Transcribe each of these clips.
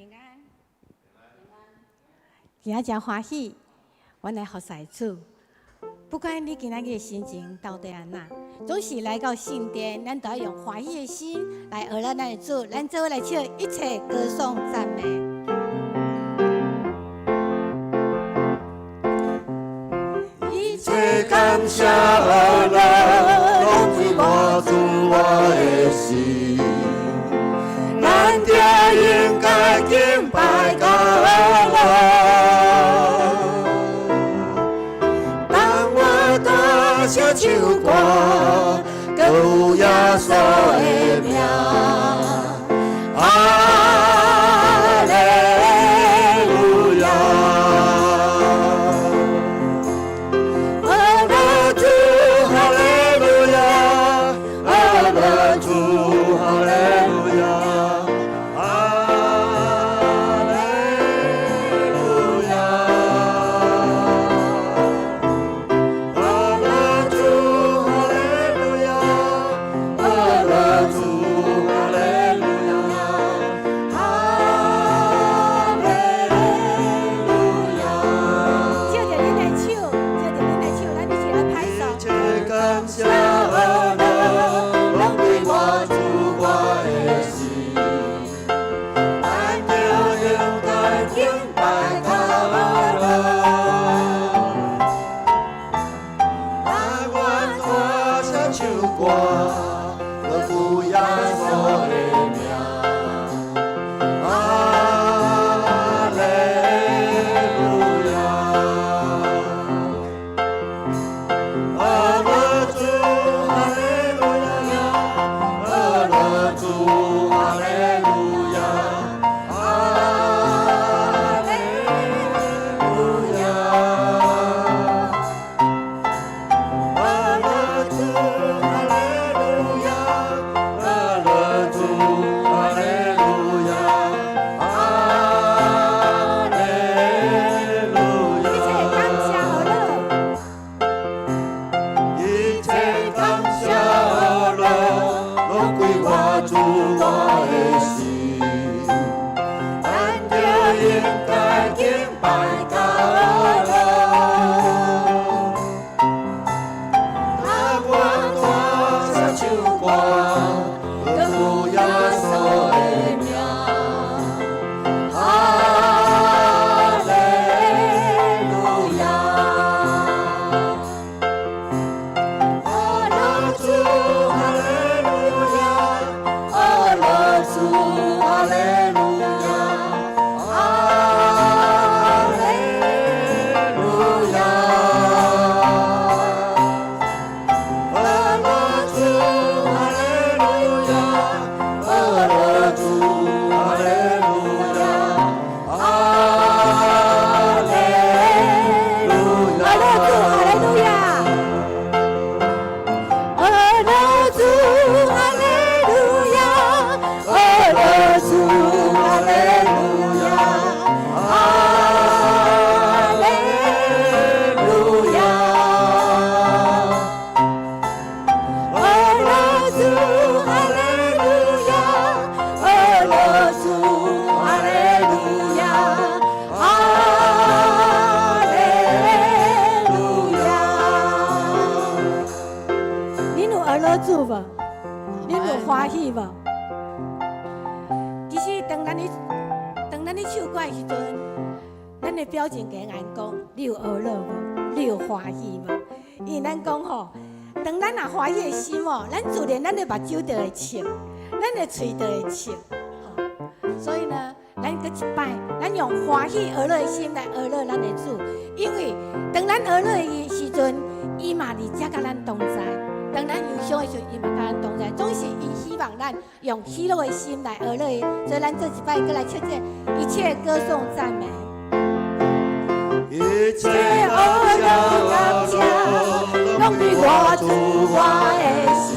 平安。今仔真歡喜，阮來服侍主。不管你今仔日的心情到底按怎，總是來到聖殿，咱都愛用歡喜的心來學咱的主。咱做伙來唱一切歌頌讚美。一切感謝和樂，攏歸我主我的神。咱著應該敬拜佮呵樂。當我大聲唱歌，閣有耶穌的名。哈利路亞。阿樂主，哈利路亞，阿樂主，哈利路亞，哈利路亞。阿樂主，哈利路亞，阿樂主，哈利路亞，哈利路亞。借著恁的手，借著恁的手，咱一齊來拍手。一切感謝和樂，攏歸我主我的神。咱著應該敬拜佮樂。當我大聲唱歌，閣有耶穌的名。哈利路亞。阿樂主，哈利路亞，阿樂主，哈利路亞，哈利路亞。阿樂主，哈利路亞，阿樂主，哈利路亞，哈利路一切感謝和樂，一切感謝和樂，攏歸我主我的神。咱著應該敬拜佮樂。當我大聲唱歌，閣有耶穌的名。哈利路亞。阿樂主，哈利路亞，阿樂主，哈利路亞，哈利路亞。阿樂主，哈利路亞，阿樂主，哈利路亞，哈利路亞。阿樂主，哈利路亞。阿樂主，哈利路亞，阿樂主，哈利路亞，哈利路亞。阿樂主，哈利路亞，阿樂主，哈利路亞，哈利路亞。恁有阿樂主無？恁有歡喜無？其實當咱咧唱歌的時陣，咱的表情會共講，你有阿樂無？你有歡喜無？因為咱講吼，當咱若歡喜的心哦，咱自然咱的目睭就會笑，咱的喙就會笑。吼，所以呢，咱閣一擺，咱用歡喜阿樂的心來阿樂咱的主，因為當咱阿樂的時陣，伊嘛佇遮佮咱同在。當咱憂傷的時陣，伊嘛佮咱同在。總是伊希望咱用喜樂的心來阿樂伊。所以咱做一擺，閣來唱這一切歌頌讚美。一切感謝攏歸我主我的神，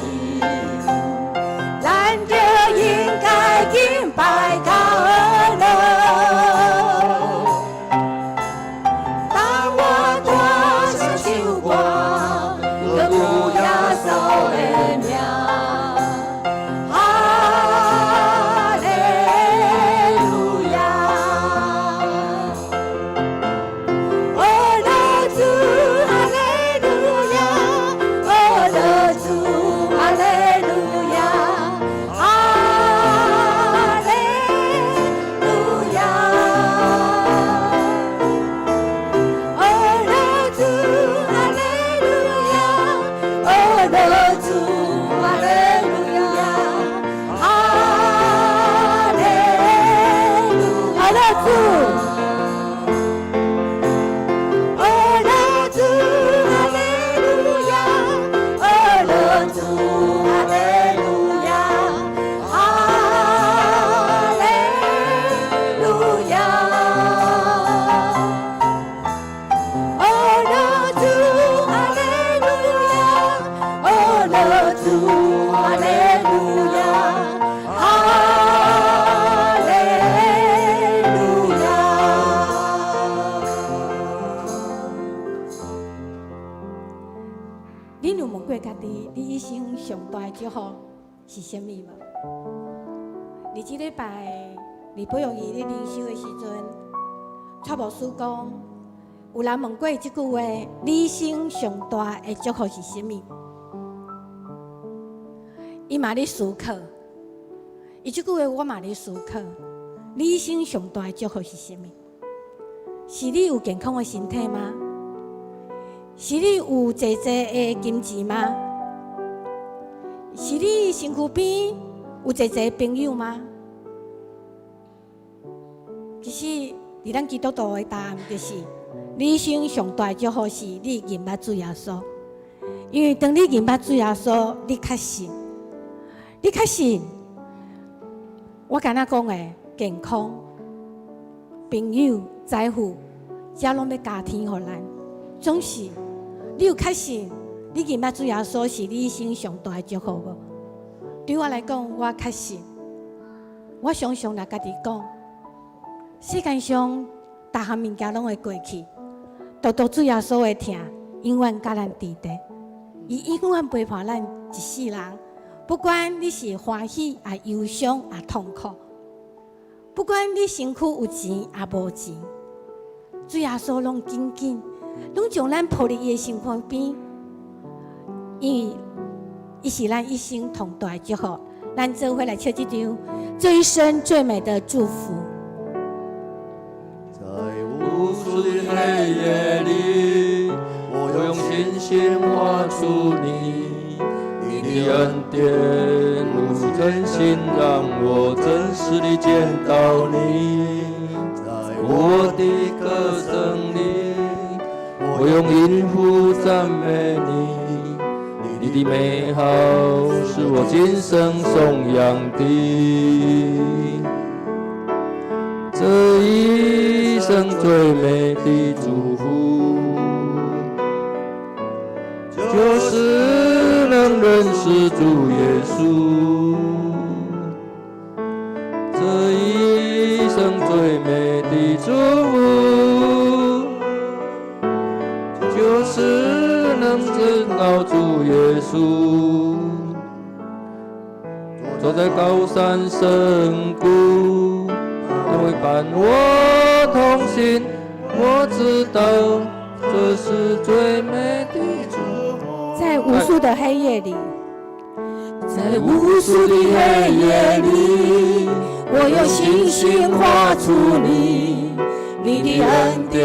咱著應該敬拜佮樂。當我大聲唱歌，閣有耶穌的名。哈利路亞。你有問過家己，你一生上大的祝福是啥物無？佇這禮拜，佇保育院咧靈修的時陣，蔡牧師講，有人問過這句話：你一生上大的祝福是啥物？伊嘛咧思考，伊這句話我嘛咧思考。你一生上大的祝福是啥物？是你有健康的身體嗎？是你有濟濟的金錢嗎？是你身軀邊有濟濟朋友嗎？其實，佇咱基督徒的答案就是：你一生上大的祝福是你認捌主耶穌。因為當你認捌主耶穌，你確信，你確信，我敢若講的健康、朋友、財富，這攏欲加添予咱。總是你有確信，你認捌主耶穌是你一生上大的祝福無？對我來講，我確信。我常常來家己講，世間上逐項物件攏會過去，獨獨主耶穌的疼永遠佮咱佇佇，伊永遠陪伴咱一世人。不管你是歡喜抑憂傷抑痛苦，不管你身軀有錢抑無錢，主耶穌攏緊緊，攏將咱抱佇伊的身軀邊，因為伊是咱一生上大的祝福。咱做伙來唱這張這一生最美的祝福。在無數的黑夜裡，我用星星畫出你，你的恩典如晨星，讓我真實地見到你。在我的歌聲裡，我用音符讚美你，你的美好是我今生頌揚的。這一生最美的祝福，就是能認識主耶穌。這一生最美的祝福，就是能知道主耶穌。坐在高山深谷，他會伴我同行。我知道這是最美的祝福。在無數的黑夜裡，在無數的黑夜裡，我用星星畫出你，你的恩典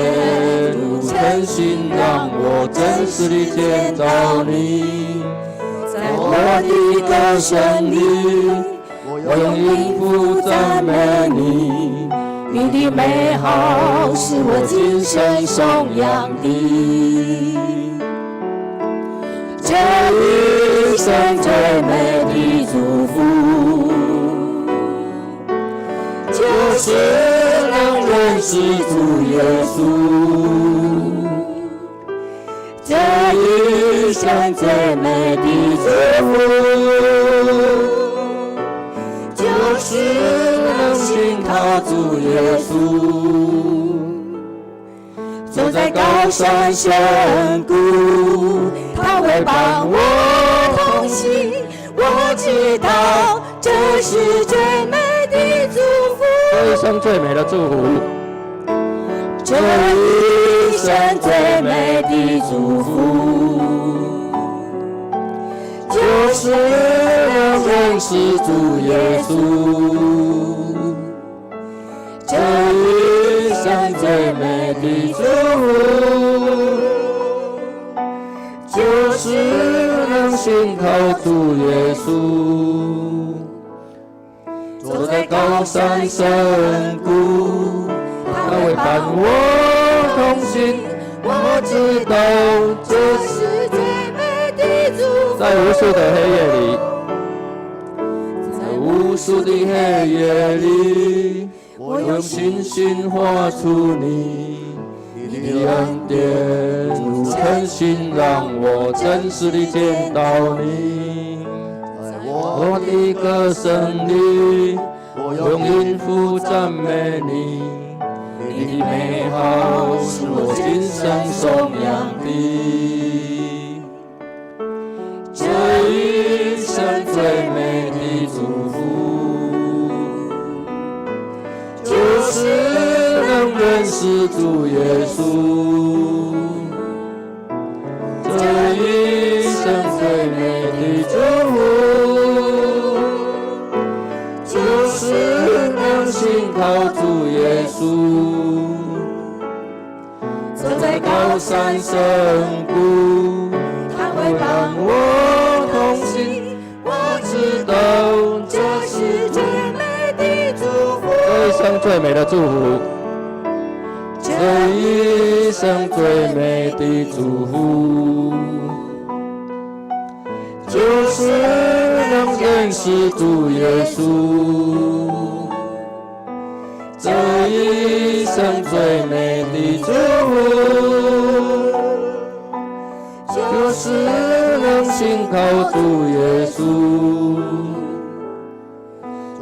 如晨星，讓我真實地見到你。在我的歌聲裡，我用音符讚美你，你的美好是我今生頌揚的。這一生最美的祝福，就是能認識主耶穌。這一生最美的祝福，就是能信靠主耶穌。走在高山深谷，他會伴我同行。我知道這是最美的祝福。這一生最美的祝福。這一生最美的祝福，就是能認識主耶穌。這一生最美的祝福，就是能信靠主耶穌。坐在高山深谷，他會伴我同行。我知道這是最美的祝福。在無數的黑夜裡，在無數的黑夜裡，我用星星畫出你，你的恩典如晨星，讓我真實地見到你。在我的歌聲裡，我用音符讚美你，你的美好是我今生頌揚的。认識主耶穌。這一生最美的祝福，就是能信靠主耶穌。走在高山深谷，他會伴我同行。我知道這是最美的祝福。這一生最美的祝福，這一生最美的祝福，就是能認識主耶穌。這一生最美的祝福，就是能信靠主耶穌。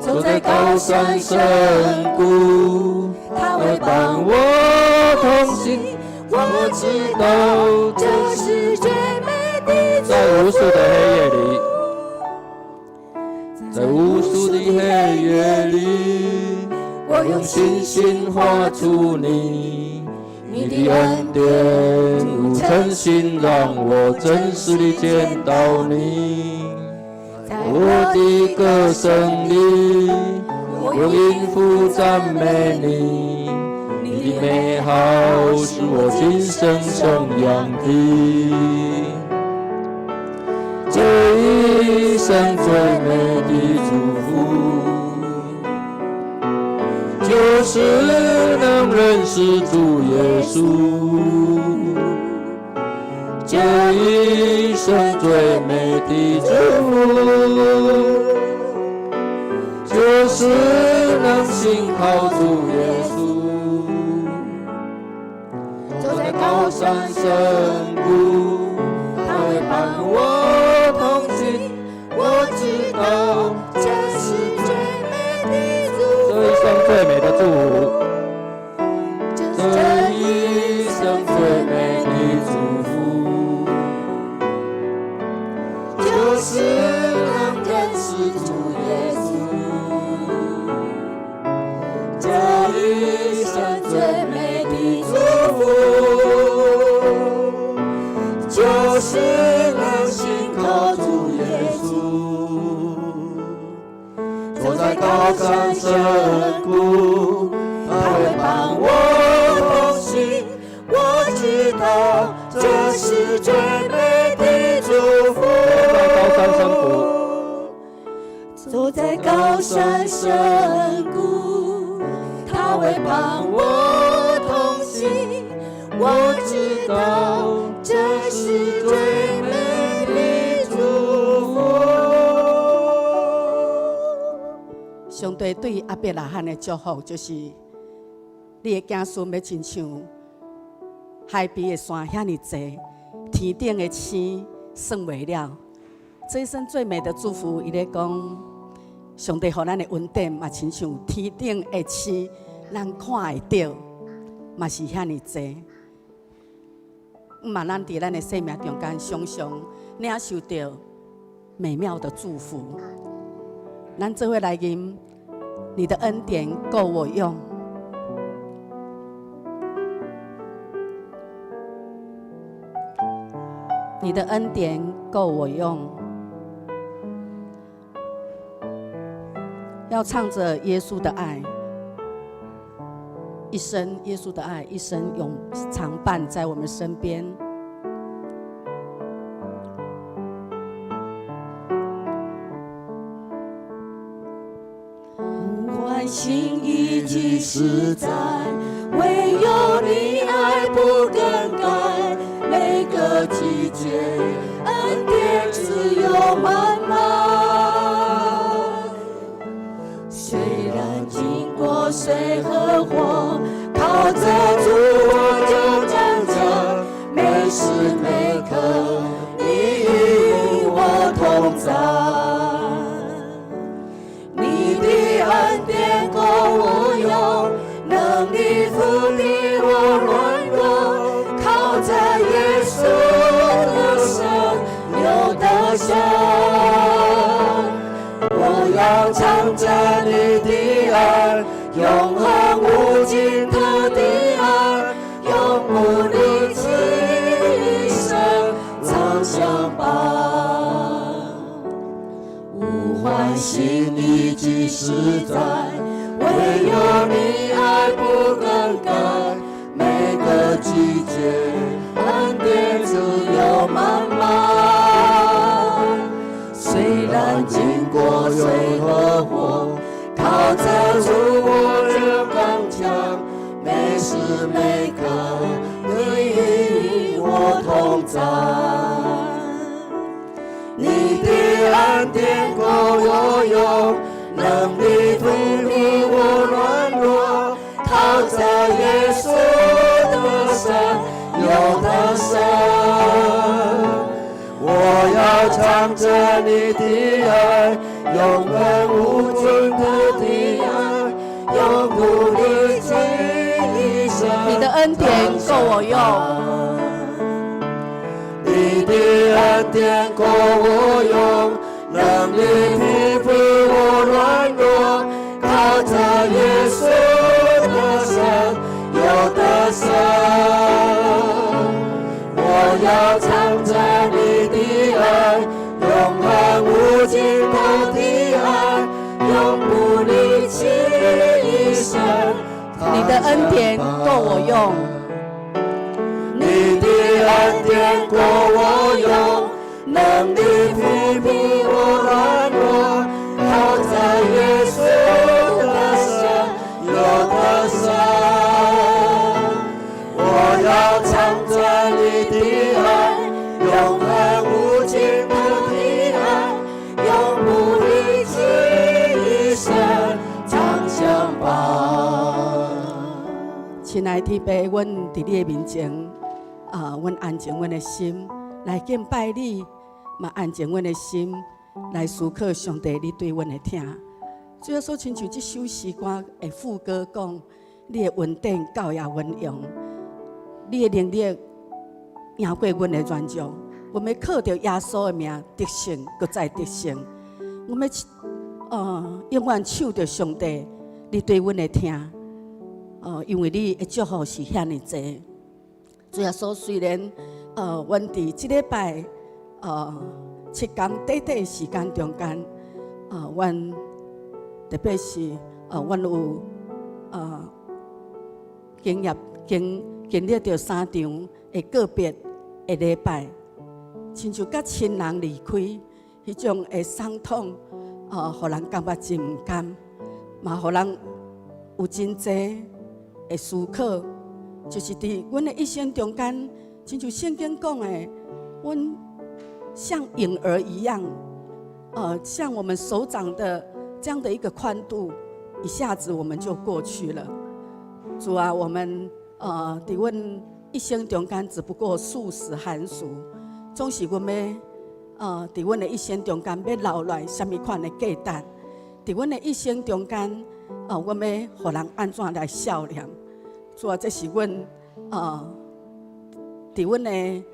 走在高山深谷，他會伴我同行。我知道這是最美的祝福。在無數的黑夜裡，在無數的黑夜裡，我用信心畫出你，你的恩典如晨星，讓我真實地見到你。在我的歌聲裡，我用音符讚美你，你的美好是我今生頌揚的。這一生最美的祝福，就是能認識主耶穌。這一生最美的祝福，就是能信靠主耶穌。走在高山深谷，他會伴我同行。我知道這是最美的祝福。這一生最美的祝福，這一生最美的祝福，就是能認識主耶穌。這一生最美的祝福，就是能信靠主耶穌。走在高山深谷，他會伴我同行。我知道這是最美的祝福。在高山深谷，走在高山深谷，他會伴我同行。我知道這是最美的祝福。上帝對亞伯拉罕的祝福，就是你的子孫欲親像海邊的沙遐爾濟，天頂的星算袂了。這一生最美的祝福，伊咧講，上帝予咱的恩典嘛，親像天頂的星，咱看會著，嘛是遐爾濟。嘛，咱佇咱的生命中間，常常領受著美妙的祝福。咱做伙來吟，你的恩典夠我用。你的恩典夠我用，要唱著耶穌的愛，一生耶穌的愛，一生永常伴在我們身邊。不管心意幾時在，唯有你愛不更改。每個季節，恩典自有滿滿。雖然經過水和火，靠著主我就剛強。每時每刻，你與我同在。你的恩典夠我用，能力覆庇我軟弱，靠著耶穌得勝又得勝。我要唱著你的愛，永恆無盡頭的。信已經實在，唯有你愛不更改。每個季節，恩典自有滿滿。雖然經過水和火，靠着主我就剛強。每時每刻，你與我同在。你的恩典夠我用，能力扶護我軟弱，靠着耶穌得勝又得勝。我要唱着你的愛，永恆無盡的的愛，永不離棄一生。你的恩典夠我用。你的恩典夠我用，能力庇護我軟弱，靠着耶穌得勝又得勝。我要唱着你的愛，永恆無盡的的愛，永不離棄一生。你的恩典夠我用。你的恩典夠我用，能力扶護我軟弱，靠着耶穌得勝又得勝。我要唱着你的愛，永恆無盡的的愛，永不離棄一生常相伴。親愛的天父，阮佇你的面前，啊，阮安靜阮的心來敬拜你，嘛安靜阮的心來思考上帝你對阮的疼。主耶穌親像這首詩歌的副歌講，你的恩典夠予阮用，你的能力贏過阮的軟弱。阮欲靠著耶穌的名得勝，閣再得勝。阮欲永遠唱著上帝你對阮的疼。因為你的祝福是遐爾濟。主耶穌雖然，阮佇這禮拜，7工短短時間中間，阮特別是，阮有，經驗經經歷著三場的告別的禮拜，親像佮親人離開，彼種的傷痛，予人感覺真毋甘，嘛予人有真濟的思考，就是佇阮的一生中間，親像聖經講的，阮像影兒一樣，像我們手掌的這樣的一個寬度，一下子我們就過去了。主啊，我們佇阮一生中間只不過數十寒暑，總是阮欲佇阮的一生中間欲留落啥物款的價值？佇阮的一生中間，阮欲予人按怎來數念？主啊，這是阮佇阮的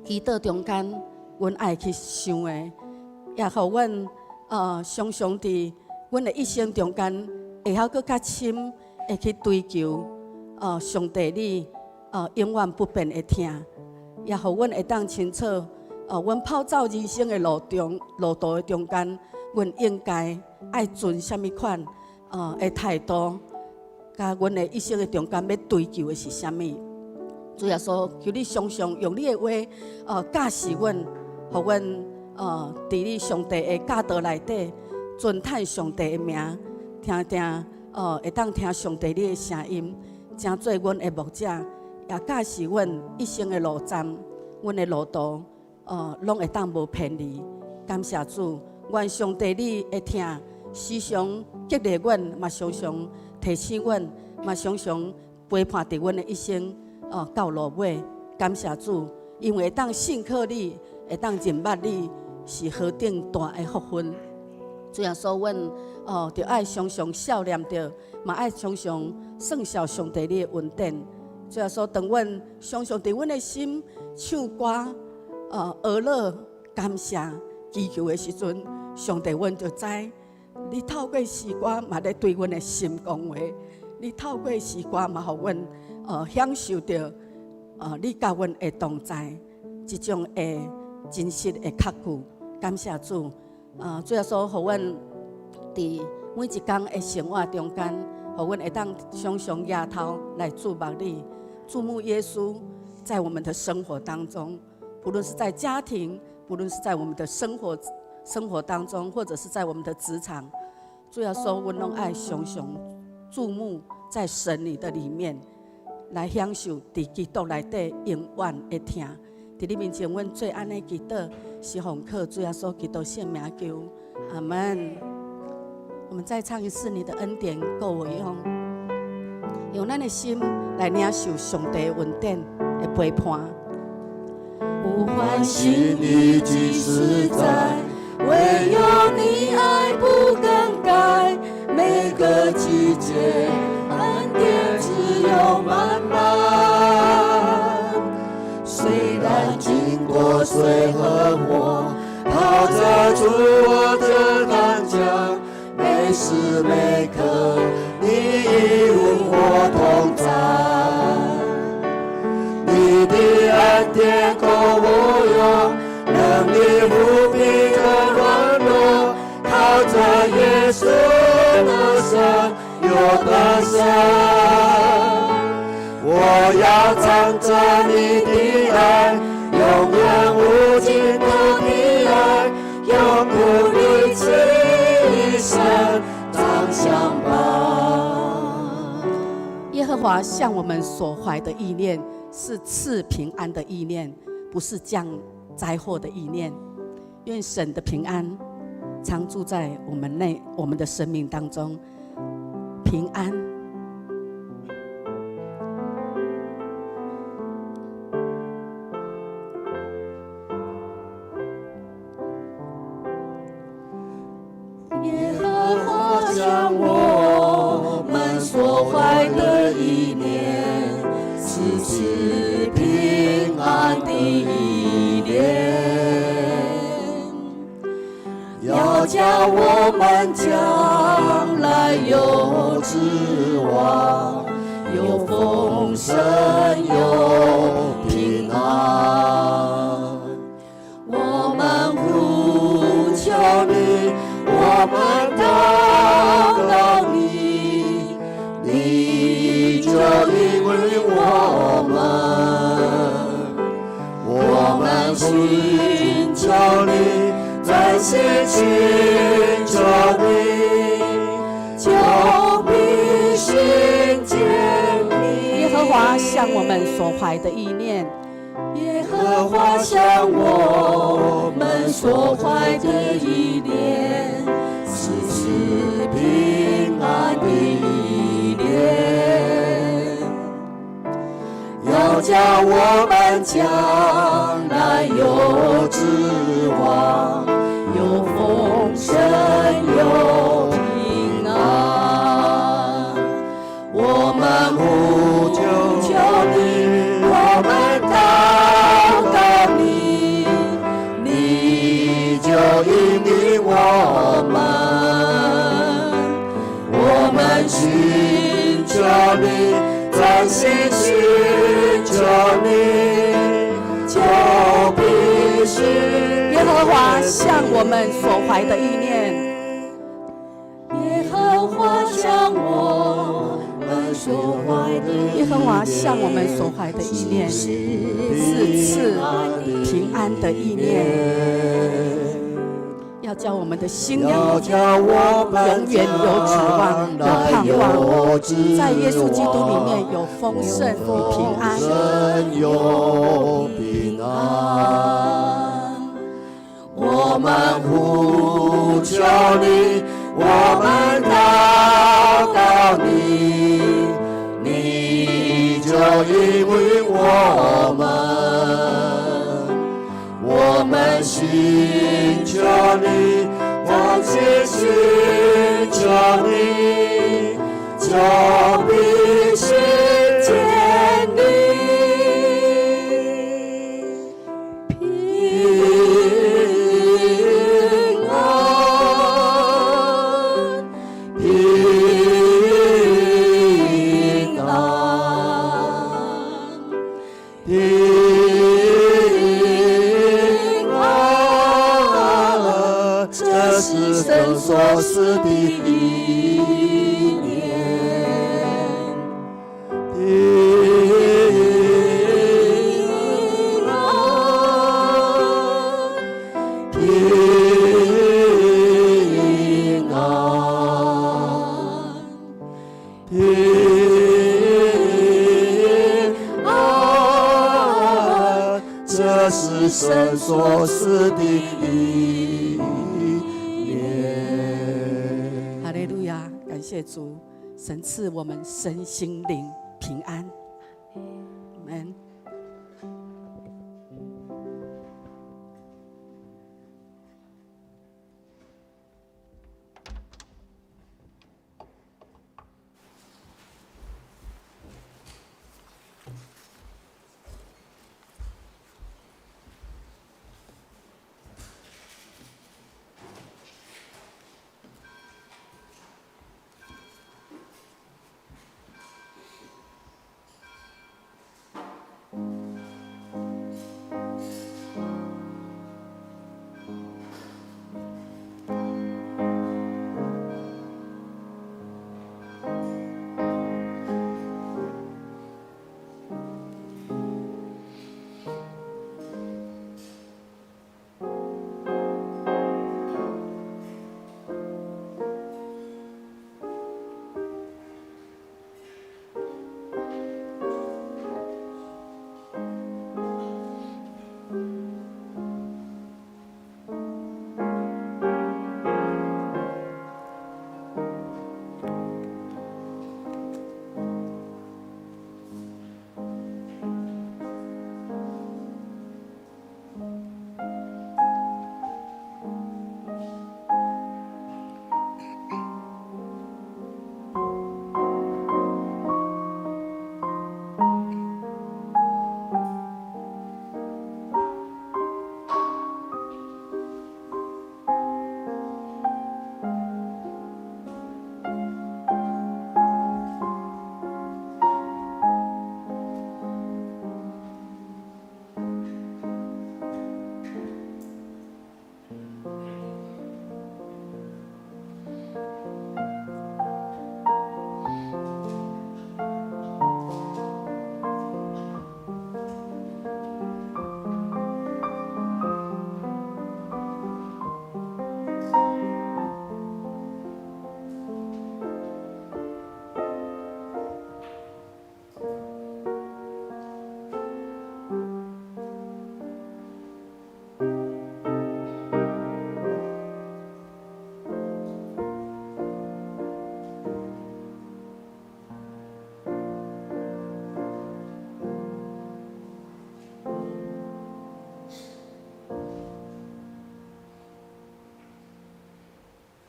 祈禱中間，阮愛去想的，也予阮常常佇阮的一生中間，會曉閣較深，會去追求上帝你永遠不變的疼，也予阮會當清楚，阮跑走人生的路中路途的中間，阮應該愛存啥物款的態度，佮阮的一生的中間欲追求的是啥物？主耶穌，求你常常用你的話，教示阮，予阮佇你上帝的教導內底，尊嘆上帝的名，聽聽，會當聽上帝你的聲音，成做阮的牧者，也教示阮一生的路站，阮的路途，攏會當無偏離。感謝主，願上帝你的疼時常激勵阮，嘛常常提醒阮，嘛常常陪伴佇阮的一生，到落尾。感謝主，因為會當信靠你，會當認捌你，是何等大的福分。主耶穌，阮著愛常常數念著，嘛愛常常算數上帝你的恩典。主耶穌，當阮常常佇阮的心唱歌，呵咾感謝祈求的時陣，上帝阮就知，你透過詩歌嘛咧對阮的心講話，你透過詩歌嘛予阮享受著，你佮阮的同在，這種的真實的確據。感謝主，啊，主耶穌予阮佇每一工的生活中間，予阮會當常常舉頭來注目你，注目耶穌在我們的生活當中，不論是在家庭，不論是在我們的生活當中，或者是在我們的職場，主耶穌，阮攏愛常常注目在神你的裡面，來享受佇基督內底永遠的疼。佇你面前，阮做按呢祈禱，是奉靠主耶穌基督聖名求，阿門。我們再唱一次，你的恩典夠我用，用咱的心來領受上帝恩典的陪伴。不歡心裡即實在，唯有你愛不更改，每個季節恩典只有滿滿。雖然經過水和火，靠著主我這剛強，每時每刻你與我同在。你的恩典夠我用，能力無比的軟弱，靠著耶穌得勝又得勝。我要唱著你的愛，永遠無盡的平安，永不離棄，一生常相伴。耶和華向我們所懷的意念是賜平安的意念，不是降災禍的意念。願神的平安常住在我們內，我們的生命當中，平安。耶和華向我們所懷的意念，是賜平安的意念，要叫我們將來有指望，有豐盛，有平安。我們呼求你，我們禱告你，你就應允我們。我們尋求你，專心尋求你，就必尋見你。耶和華向我們所懷的意念，耶和華向我們所懷的意念，是賜平安的意念，要叫我們將來有指望，有豐盛，有平安。我們呼求你，我們禱告你，你就應允我們。我們尋求你，專心尋求你，就必尋耶和華向我們所懷的意念，耶和華向我們所懷的耶和華向我們所懷的意念是賜平安的意念，要叫我們的心裡要叫我們永遠有指望，有盼望，在耶穌基督裡面有豐盛與平安。有平安。我們呼求你，我們禱告你，你就應允我們。我們尋求你，專心尋求你，就必尋見你。平安，平安，平安，這所賜的一年。平安，平安，平安，這是神所賜的一年。哈利路亞，感謝主，神賜我們身心靈平安。阿們。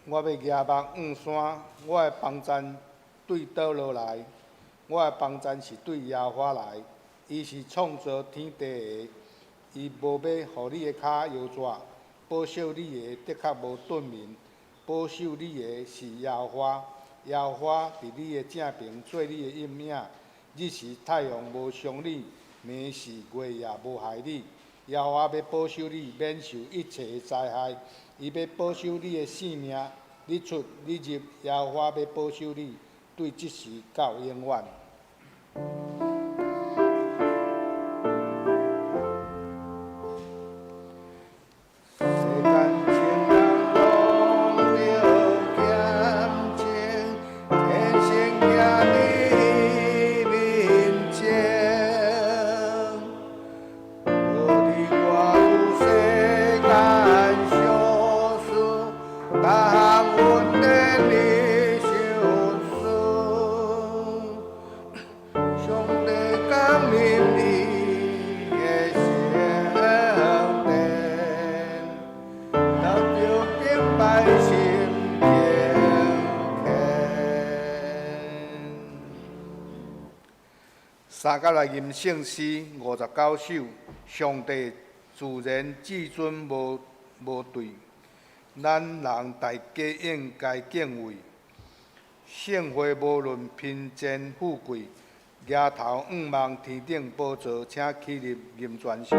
我欲举目望山，我的幫贊對佗落來？我的幫贊是對耶和華來，伊是創造天地的，伊無欲予你的跤搖逝，保守你的的確無頓眠，保守你的是耶和華，耶和華佇你的正爿做你的蔭影，日時太陽無傷你，暝時月也無害你。耶和華欲保守你，免受一切的災害，伊欲保守你的性命，你出你入，耶和華欲保守你，對這時到永遠。世間情人攏著兼情，天生行你面前，無你我有世間相思，逐項恩典你相思，上帝降臨你的聖殿，得著敬拜心虔誠。三甲來吟聖詩59首，上帝自然至尊無無對，咱人大家應該敬畏。聖會無論貧賤富貴，舉頭仰望天頂寶座，請起立吟全首。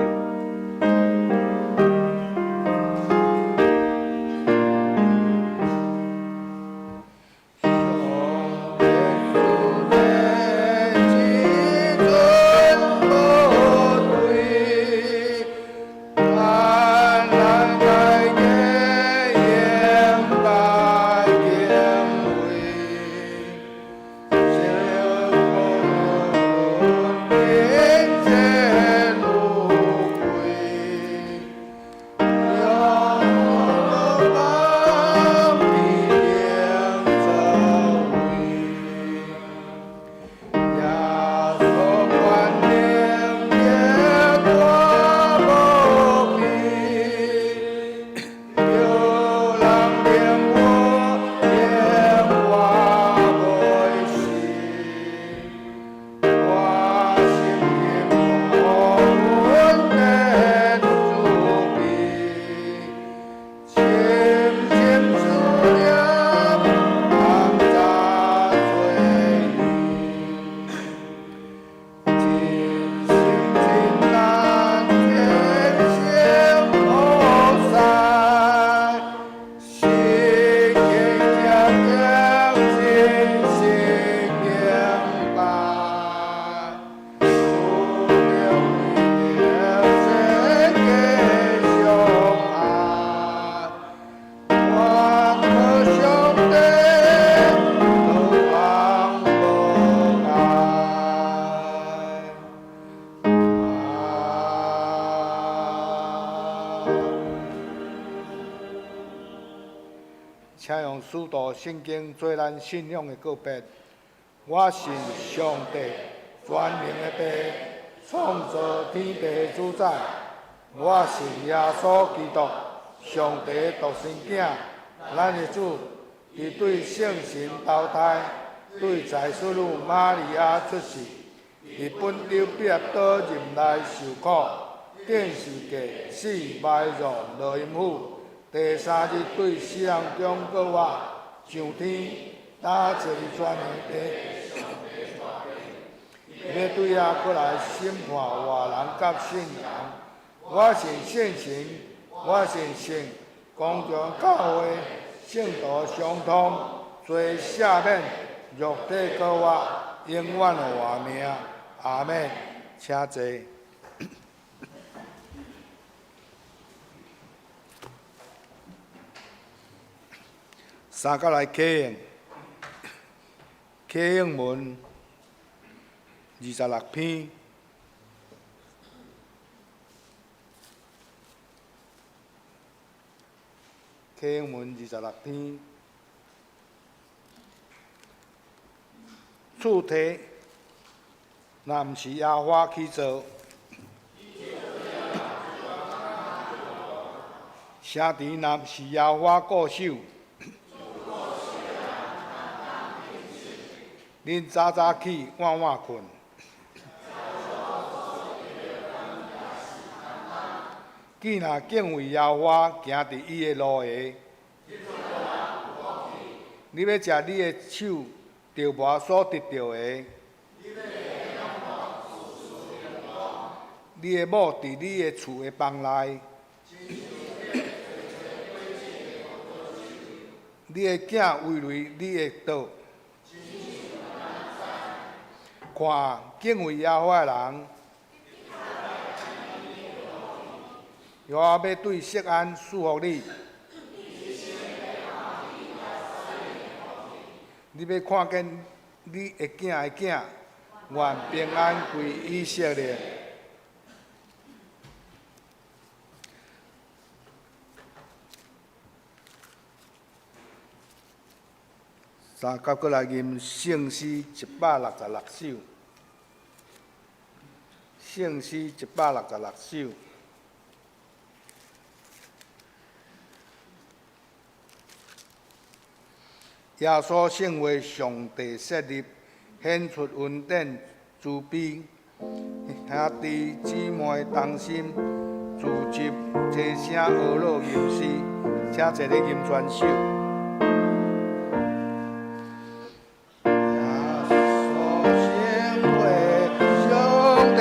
請用使徒信經做咱信仰的告別。我信上帝，全能的父，創造天地的主宰。我信耶穌基督，上帝的獨生囝，咱的主，伊對聖神投胎，對財主女瑪利亞出世，佇本丟彼拉多入內受苦，釘十字架，死埋葬落陰府，第三日對死人中復活，上天，搭坐佇全能的父，欲對遐閣來審判活人佮死人。我信聖神，我信聖公眾教會，聖徒相通，罪赦免，肉體復活，永遠的活命。阿們，請坐。三角來啟應，啟應文26篇。啟應文26篇，厝體若毋是耶和華起造，城池若毋是耶和華固守，恁早早起，晚晚睏。既若敬畏耶和華，行佇伊的路下，你欲食你的手琢磨所得著的，你的某佇你的厝的房內，你的囝違背你的桌。看，敬畏耶和華的人。耶和華欲對錫安賜福你，你欲看見你的囝的囝，願平安歸以色列。三甲閣來吟聖詩166首，聖詩166首。耶穌聖話上帝設立，顯出恩典慈悲，兄弟姊妹同心，聚集齊聲呵咾吟詩，請坐咧吟全首。上帝。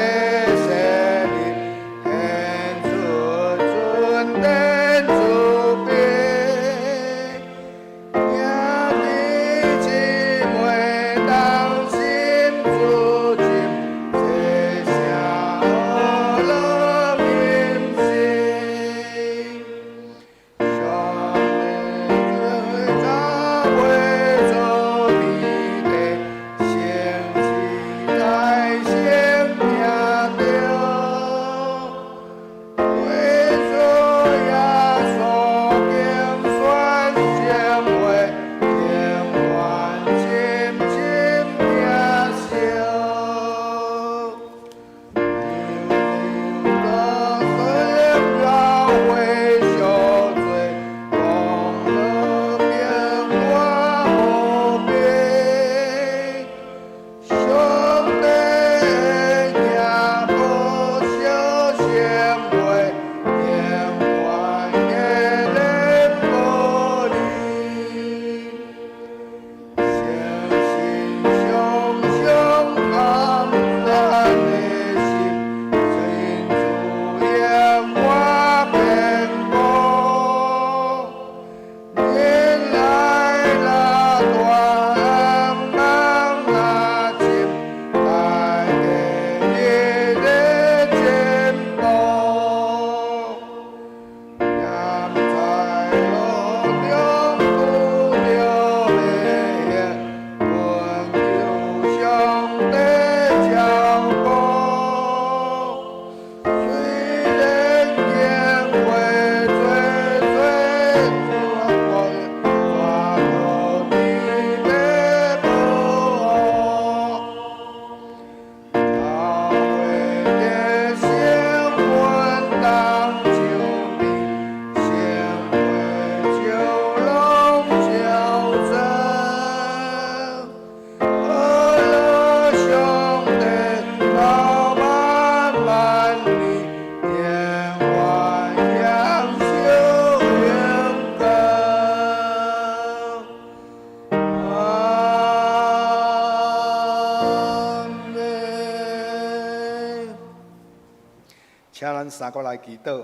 三個來祈禱。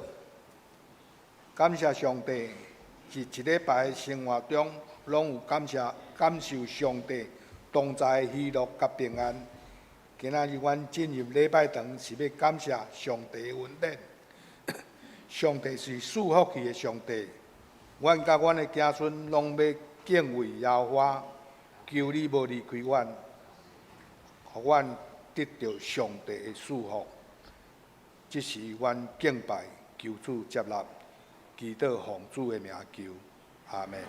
感謝上帝，佇一禮拜的生活中，攏有感謝感受上帝同在的喜樂佮平安。今仔日阮進入禮拜堂，是欲感謝上帝的恩典。上帝是賜福氣的上帝，阮佮阮的子孫攏欲敬畏耶和華，求你無離開阮，予阮得著上帝的賜福。這是阮敬拜，求主接納，祈禱奉主的名求，阿們。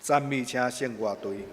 讚美請聖樂隊。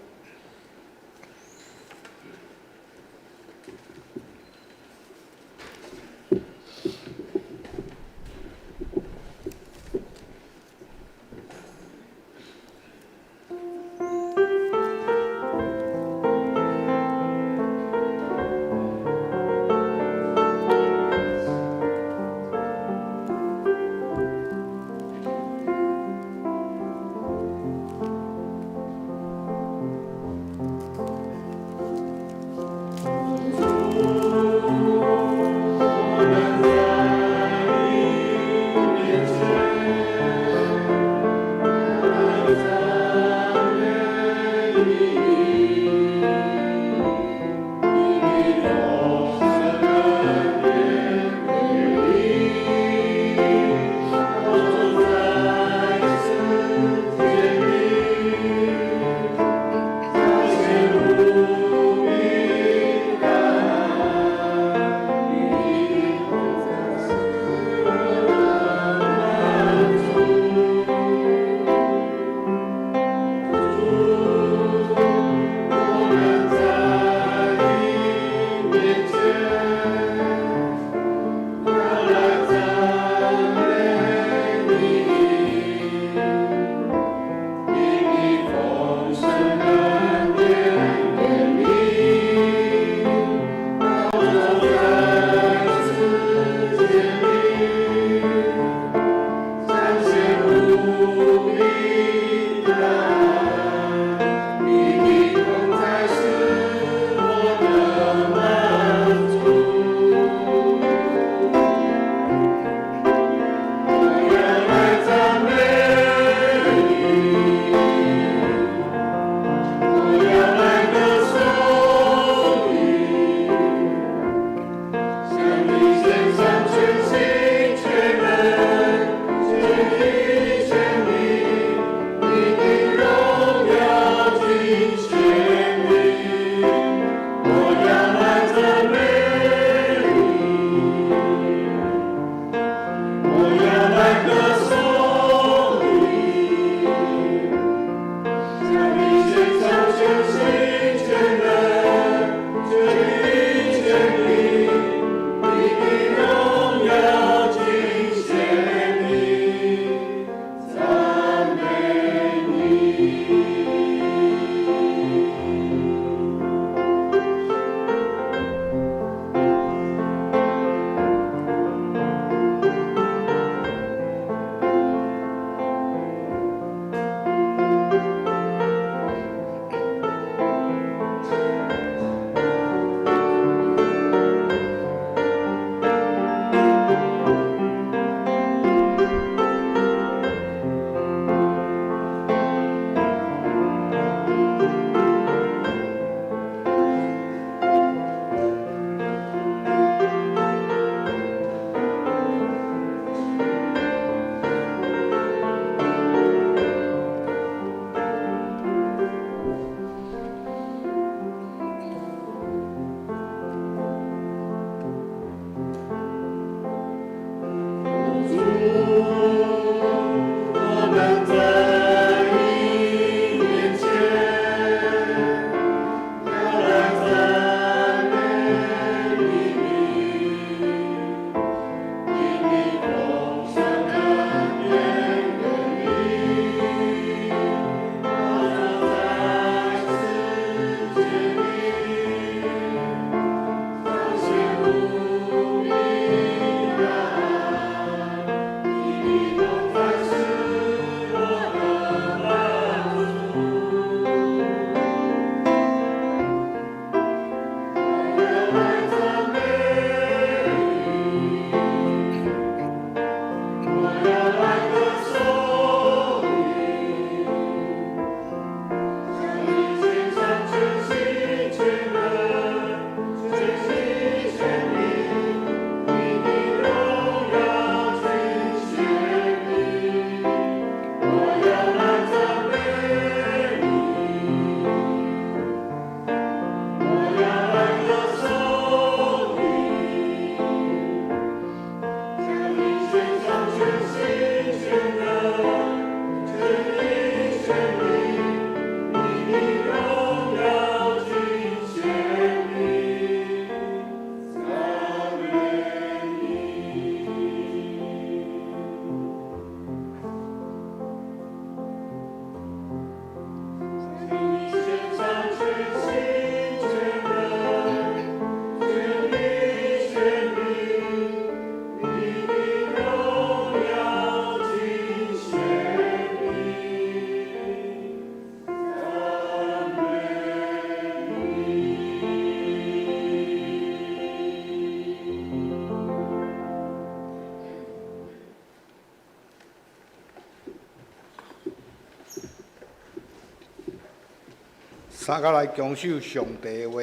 三甲來強守上帝的話，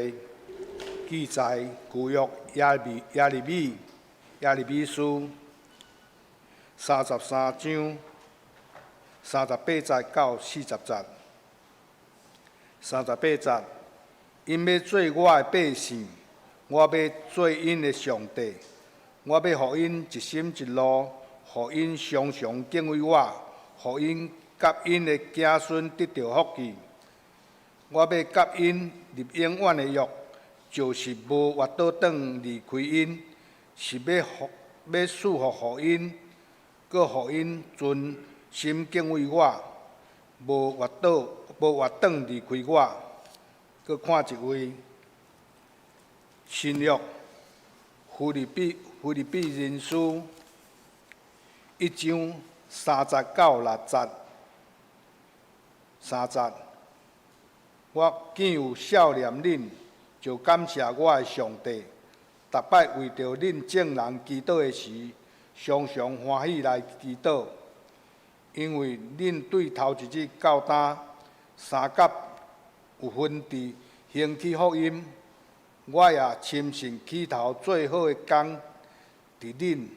記載舊約耶利米書33章38節到40節。38節，𪜶欲做我的百姓，我欲做𪜶的上帝，我欲予𪜶一心一路，予𪜶常常敬畏我，予𪜶佮𪜶的子孫得著福氣。我欲佮𪜶立永遠的約，就是無越倒轉離開𪜶，是欲欲賜福予𪜶，閣予𪜶存心敬畏我，無越轉離開我。閣看一位新約腓立比人書1章3節到6節，3節。我見有數念恁，就感謝我的上帝。逐擺為著恁眾人祈禱的時，常常歡喜來祈禱，因為恁對頭一日到今，相佮有份佇興起福音。我也深信起頭做好的工，佇恁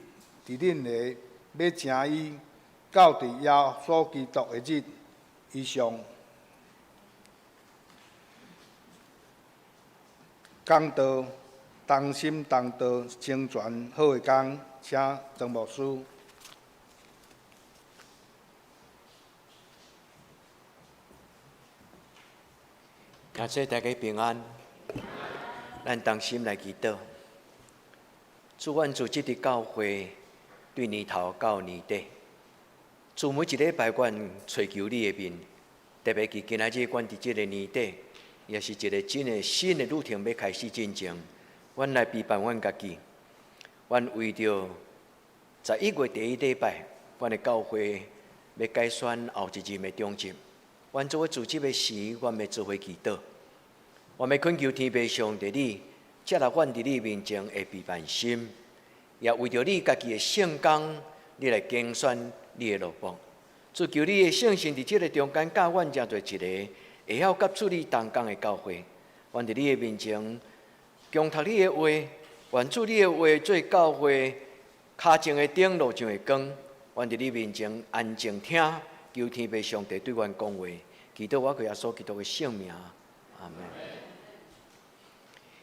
的欲成伊，到佇耶穌基督的日。以上。講道同心同道成全好的工，請曾牧師。感謝大家平安，咱同心來祈禱。主，阮組織佇教會，對年頭到年底，主每一禮拜，阮揣求你的面，特別是今仔日，阮佇這个年底，也是一個真的新的旅程欲開始進前，阮來備辦阮家己。阮為著11月第一禮拜，阮的教會欲改選後一任的長執。阮做伙組織的時，阮欲做伙祈禱。阮欲懇求天父上帝你，接納阮佇你面前的備辦心，也為著你家己的聖工，你來揀選你的奴僕。主求你的聖神佇這个中間，教阮成做一个會曉佮主你同工的教會。阮佇你的面前，恭讀你的話，願主你的話做教會跤前的燈，路上的光。阮佇你面前安靜聽，求天父上帝對阮講話。祈禱我靠耶穌基督的聖名，阿們。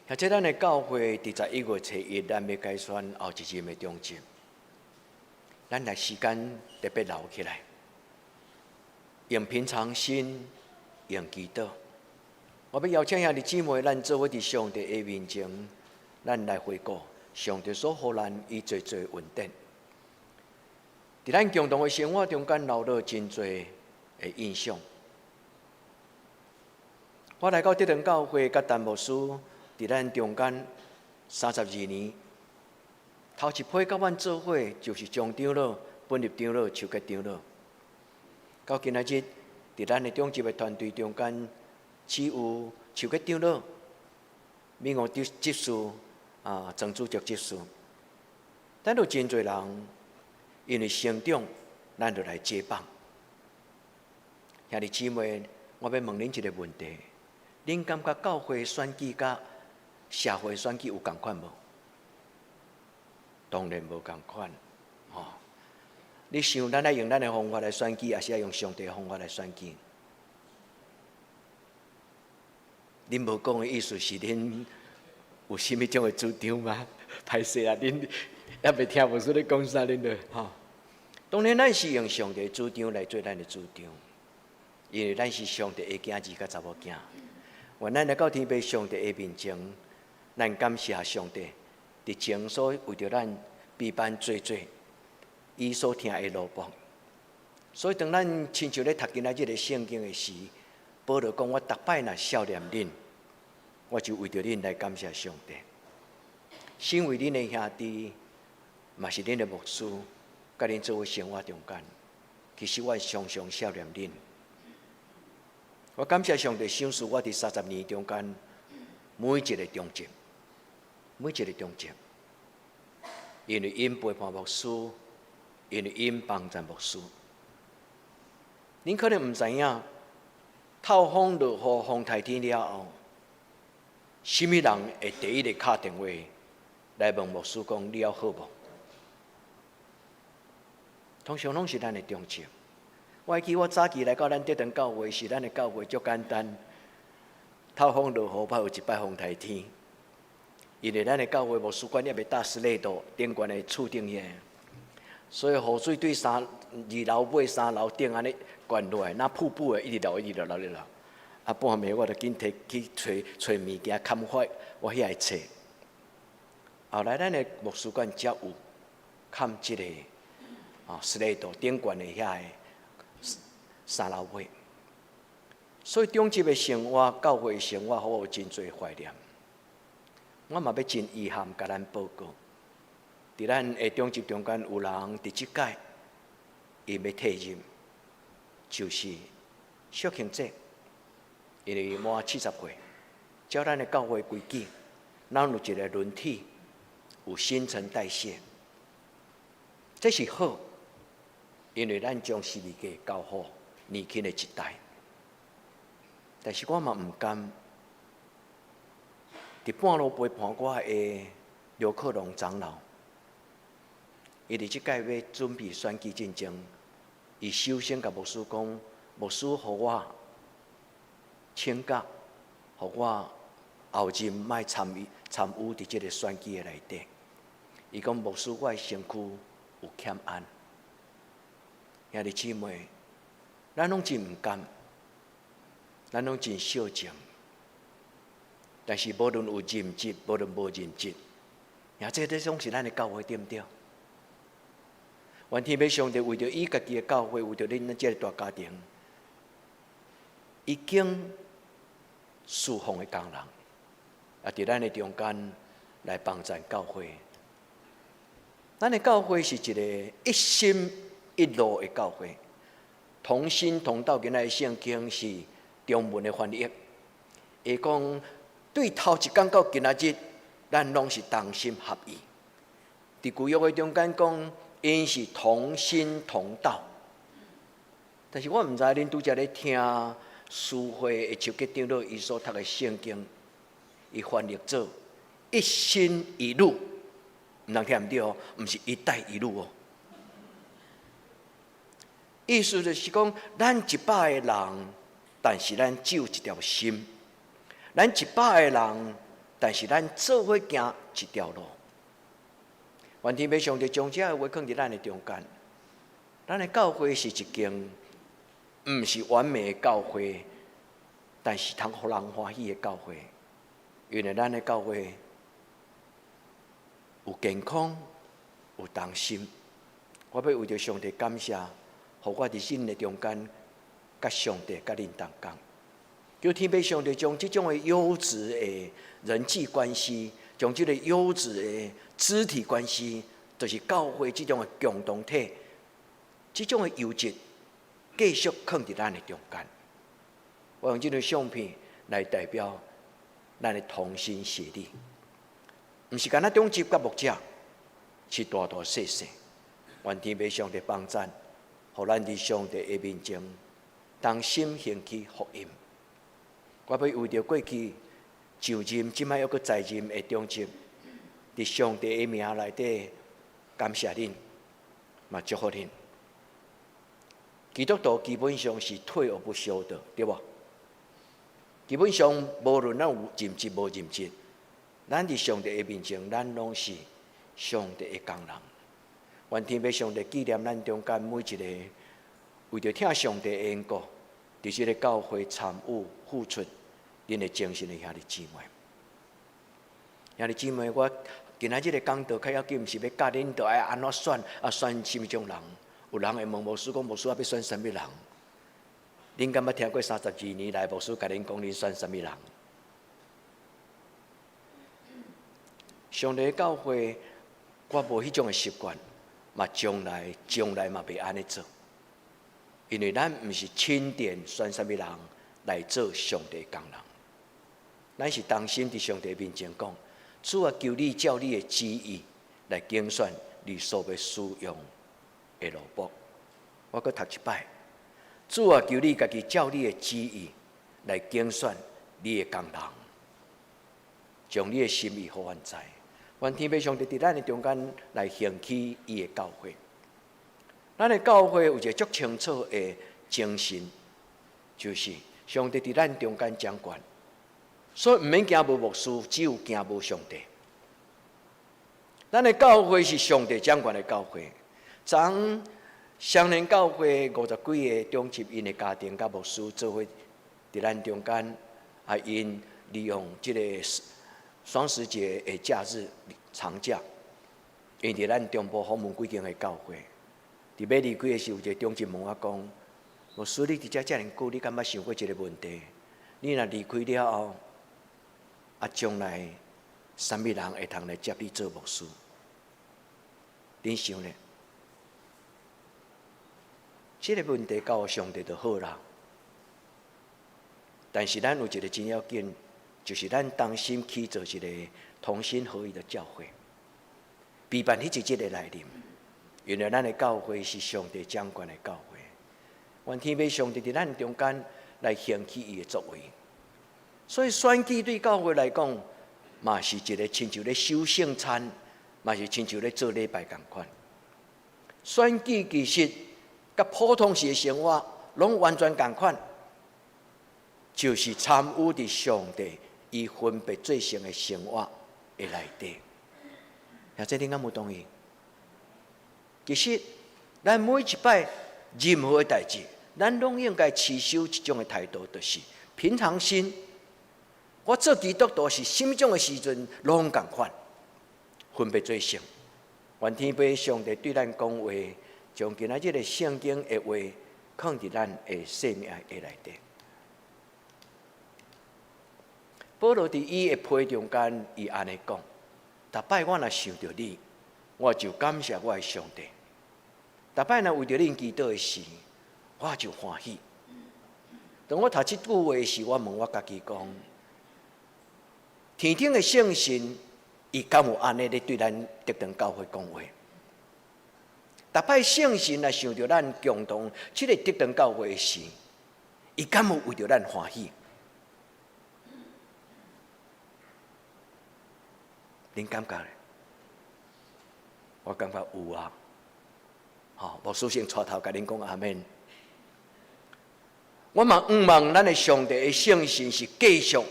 或者咱的教會佇11月初1，咱欲改選後一任的長執，咱來時間特別留起來，用平常心，用祈禱。我欲邀請兄弟姊妹，咱做伙佇上帝的面前，咱來回顧上帝所予咱伊濟濟恩典。佇咱共同的生活中間，留落真濟的印象。我來到德堂教會，佮陳牧師佇咱中間32年，頭一批佮阮做伙就是張長老、本立長老、邱吉長老。到今仔日，佇咱的長執的團隊中間，只有邱吉長老、敏王執執事啊，曾主席執事。咱有真濟人因為成長，咱就來接棒。兄弟姊妹，我欲問恁一个問題：恁感覺教會選舉佮社會選舉有仝款無？當然無仝款，吼！你想咱愛用咱的方法來選舉，抑是愛用上帝的方法來選舉？恁無講的意思是恁有啥物種的主張嗎？歹勢啊，恁猶未聽牧師咧講啥，恁就吼。當然，咱是用上帝的主張來做咱的主張，因為咱是上帝的囝兒佮查某囝。願咱來到天父上帝的面前，咱感謝上帝，佇前所為著咱備辦濟濟伊所疼的奴僕。所以，當咱親像咧讀今仔日的聖經的時，保羅講：我逐擺若數念恁，我就為著恁來感謝上帝。身為恁的兄弟，嘛是恁的牧師，佮恁做伙生活中間，其實我常常數念恁。我感謝上帝賞賜我佇30年中間每一个長執，每一个長執，因為𪜶陪伴牧師，因為𪜶幫贊牧師。恁可能毋知影，透風落雨、風颱天了後，啥物人會第一个敲電話來問牧師講你猶好無？通常攏是咱的長執。我記我早期來到咱德堂教會時，咱的教會足簡單，透風落雨，捌有一擺風颱天。因為咱的教會牧師館猶未搭 slate 頂懸的厝頂遐，所以雨水對二樓尾三樓頂按呢灌落來，若瀑布的一直流一直流流一直流。啊，半暝我就緊提去揣揣物件，砍壞我遐的冊。後來咱的牧師館才有崁這个slate 頂懸的遐个三樓尾。所以長執的生活、教會的生活，予我有真濟懷念。我嘛欲真遺憾，共咱報告，佇咱的長執中間有人佇這屆，伊欲退任，就是小慶姐，因為滿70歲，照咱的教會規矩，咱有一个輪替，有新陳代謝，這是好，因為咱將十字架交予年輕的一代。但是我嘛毋甘，佇半路陪伴我的劉克龍長老，伊佇這屆欲準備選舉進前，伊首先共牧師講：牧師，予我請假，予我後任莫參與參與佇這个選舉的內底。伊講牧師，我的身軀有欠安。兄弟姊妹，咱攏真毋甘，咱攏真惜情。但是無論有任職，無論無任職，也這這總是咱的教會，對毋對？願天父上帝為著伊家己的教會，為著恁這个大家庭，已經侍奉的工人，啊，佇咱的中間來幫贊教會。咱的教會是一个一心一路的教會，同心同道。今仔的聖經是中文的翻譯，會講對頭一工到今仔日，咱攏是同心合意。佇舊約的中間講，𪜶是同心同道。但是我毋知恁拄才咧聽書會的手結長老伊所讀的聖經，伊翻譯做一心一路，毋通聽毋對哦，毋是一帶一路哦。意思就是講，咱100個人，但是咱只有一條心；咱100個人，但是咱做伙行一條路。願天父上帝將這个話囥佇咱的中間。咱的教會是一間毋是完美的教會，但是通予人歡喜的教會。因為咱的教會有健康，有同心。我欲為著上帝感謝，予我佇恁的中間，佮上帝佮恁同工。求天父上帝將這種的優質的人際關係，將這个優質的肢體關係，就是教會這種的共同體，這種的優質，繼續囥佇咱的中間。我用這張相片來代表咱的同心協力，毋是干焦長執佮牧者，是大大細細。願天父上帝幫贊，予咱佇上帝的面前同心行去福音。我欲為著過去上任，這擺猶閣在任的長執，佇上帝的名內底感謝恁，嘛祝福恁。基督徒基本上是退而不休的，對無？基本上無論咱有任職無任職，咱佇上帝的面前，咱攏是上帝的工人。願天父上帝紀念咱中間每一個為著疼上帝的緣故，佇這个教會參與付出恁的精神的兄弟姊妹。兄弟姊妹，我今仔日的講道較要緊，毋是欲教恁著愛按怎選，啊選啥物種人？有人會問牧師講，牧師啊，欲選啥物人？恁敢捌聽過32年來牧師共恁講，恁選啥物人？上帝的教會，我無彼種的習慣，嘛將來將來嘛袂按呢做，因為咱毋是欽點選啥物人來做上帝的工人，咱是同心佇上帝面前講，主啊，求你照你的旨意來揀選你所欲使用的奴僕。我閣讀一擺，主啊，求你家己照你的旨意來揀選你的工人，將你的心意予阮知。願天父上帝佇咱的中間來興起伊的教會。咱的教會有一個足清楚的精神，就是上帝佇咱中間掌權，所以毋免驚無牧師，只有驚無上帝。咱的教會是上帝掌權的教會。昨雙連教會五十幾個長執𪜶的家庭佮牧師做伙佇咱中間，啊，𪜶利用這個雙十節的假日長假，𪜶佇咱中部訪問幾間的教會。佇欲離開的時，有一個長執問我講：牧師，你佇遮遮爾久，你敢捌想過一個問題？你若離開了後，啊，將來啥物人會通來接你做牧師？恁想咧？這個問題交予上帝就好啦。但是咱有一個真要緊，就是咱同心去做一個同心合意的教會，備辦彼一日的來臨。因為咱的教會是上帝掌權的教會，願天父上帝佇咱中間來興起伊的作為。所以選舉對教會來講，嘛是一個親像咧守聖餐，嘛是親像咧做禮拜仝款。選舉其實佮普通時的生活攏完全仝款，就是參與佇上帝伊分別做聖的生活的內底。兄弟，恁敢有同意？其實，咱每一擺任何的代誌，咱攏應該持守一種的態度，就是平常心。我做基督徒是啥物種的時陣，攏仝款，分別做聖。願天父上帝對咱講話，將今仔日的聖經的話，囥佇咱的生命的內底。保羅佇伊的批中間，伊按呢講：逐擺我若想著你，我就感謝我的上帝。逐擺若為著恁祈禱的時，我就歡喜。當我讀這句話時，我問我家己講：天頂的聖神，伊敢有按呢咧對咱德堂教會講話？逐擺聖神若想著咱共同這个德堂教會的時，伊敢有為著咱歡喜？恁感覺咧？我感覺有啊。吼，牧師先帶頭共恁講阿們。我嘛向望咱的上帝的聖神是繼續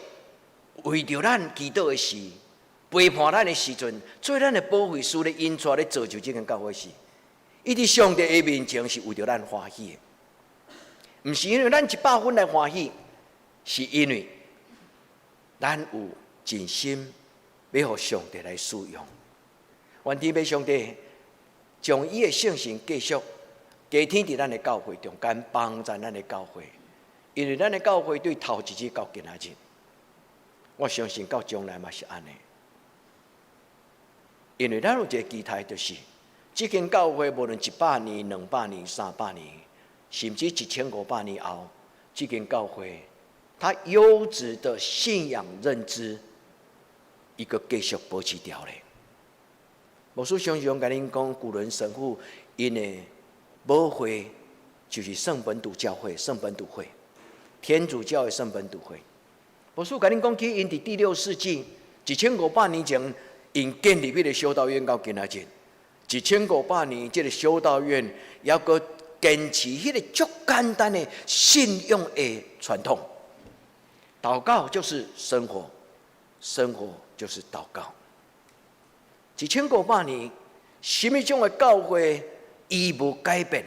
為著咱祈禱的時，陪伴咱的時陣，做咱的保惠師咧引帶咧造就這間教會時，伊佇上帝的面前是為著咱歡喜的，毋是因為咱100分來歡喜，是因為咱有盡心欲予上帝來使用。願天父上帝將伊的聖神繼續加添佇咱的教會中間，幫助咱的教會，因為咱的教會對頭一日到今仔日，我相信到將來嘛是按呢。因為咱有一個期待，就是這間教會無論100年、200年、300年，甚至1500年後，這間教會它優質的信仰認知，伊閣繼續保持牢咧。牧師常常共恁講，古倫神父𪜶的母會就是聖本篤教會、聖本篤會，天主教的聖本篤會。牧師共恁講起，𪜶佇第六世紀1500年前，𪜶建立彼個修道院到今仔日，一千五百年，這个修道院猶閣堅持彼個足簡單的信仰的傳統。禱告就是生活，生活就是禱告。1500年，啥物種的教會，伊無改變，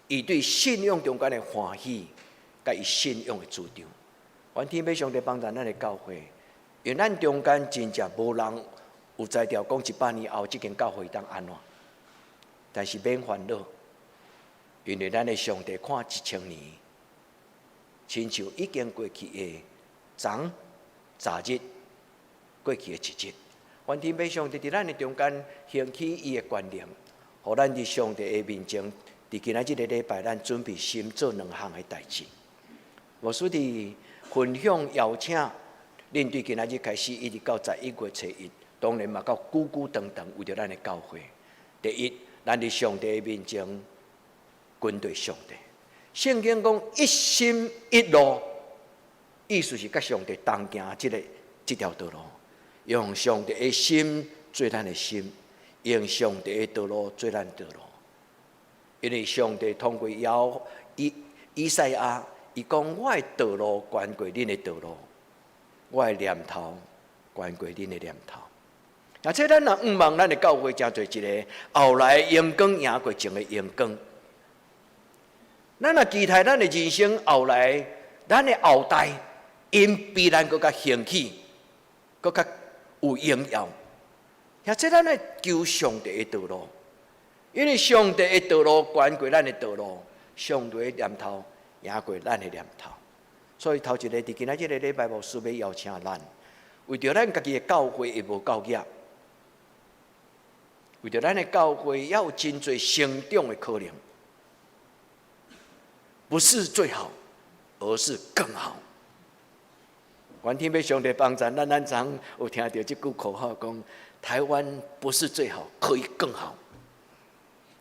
伊對信仰中間的歡喜，佮伊信仰的主張。願天父上帝幫助咱的教會，因為咱中間真正無人有才調講100年後這間教會當按怎，但是免煩惱，因為咱的上帝看1000年，親像已經過去的昨昨日，過去的一日。願天父上帝佇咱的中間興起伊的權能，予咱佇上帝的面前，佇今仔這个禮拜，咱準備心做兩項的代誌。牧師佇分享邀請，恁對今仔日開始一直到11月初1，當然嘛到久久長長為著咱的教會。第一，咱佇上帝的面前跟隨上帝。聖經講一心一路。意思是佮上帝同行這條道路，用上帝的心做咱的心，用上帝的道路做咱道路。因為上帝通過以賽亞，伊講我的道路懸過恁的道路，我的念頭懸過恁的念頭。而且咱若向望咱的教會，成做一个後來榮光贏過前的榮光。咱若期待咱的人生後來，咱的後代𪜶比咱閣較興起，閣較有榮耀。而且咱愛求上帝的道路，因為上帝的道路懸過咱的道路，上帝的念頭贏過咱的念頭。所以頭一个佇今仔這个禮拜，牧師欲邀請咱，為著咱家己的教會會無夠額，為著咱的教會猶有真濟成長的可能，不是最好，而是更好。願天父上帝幫助咱，咱昨有聽著這句口號講：台灣不是最好，可以更好。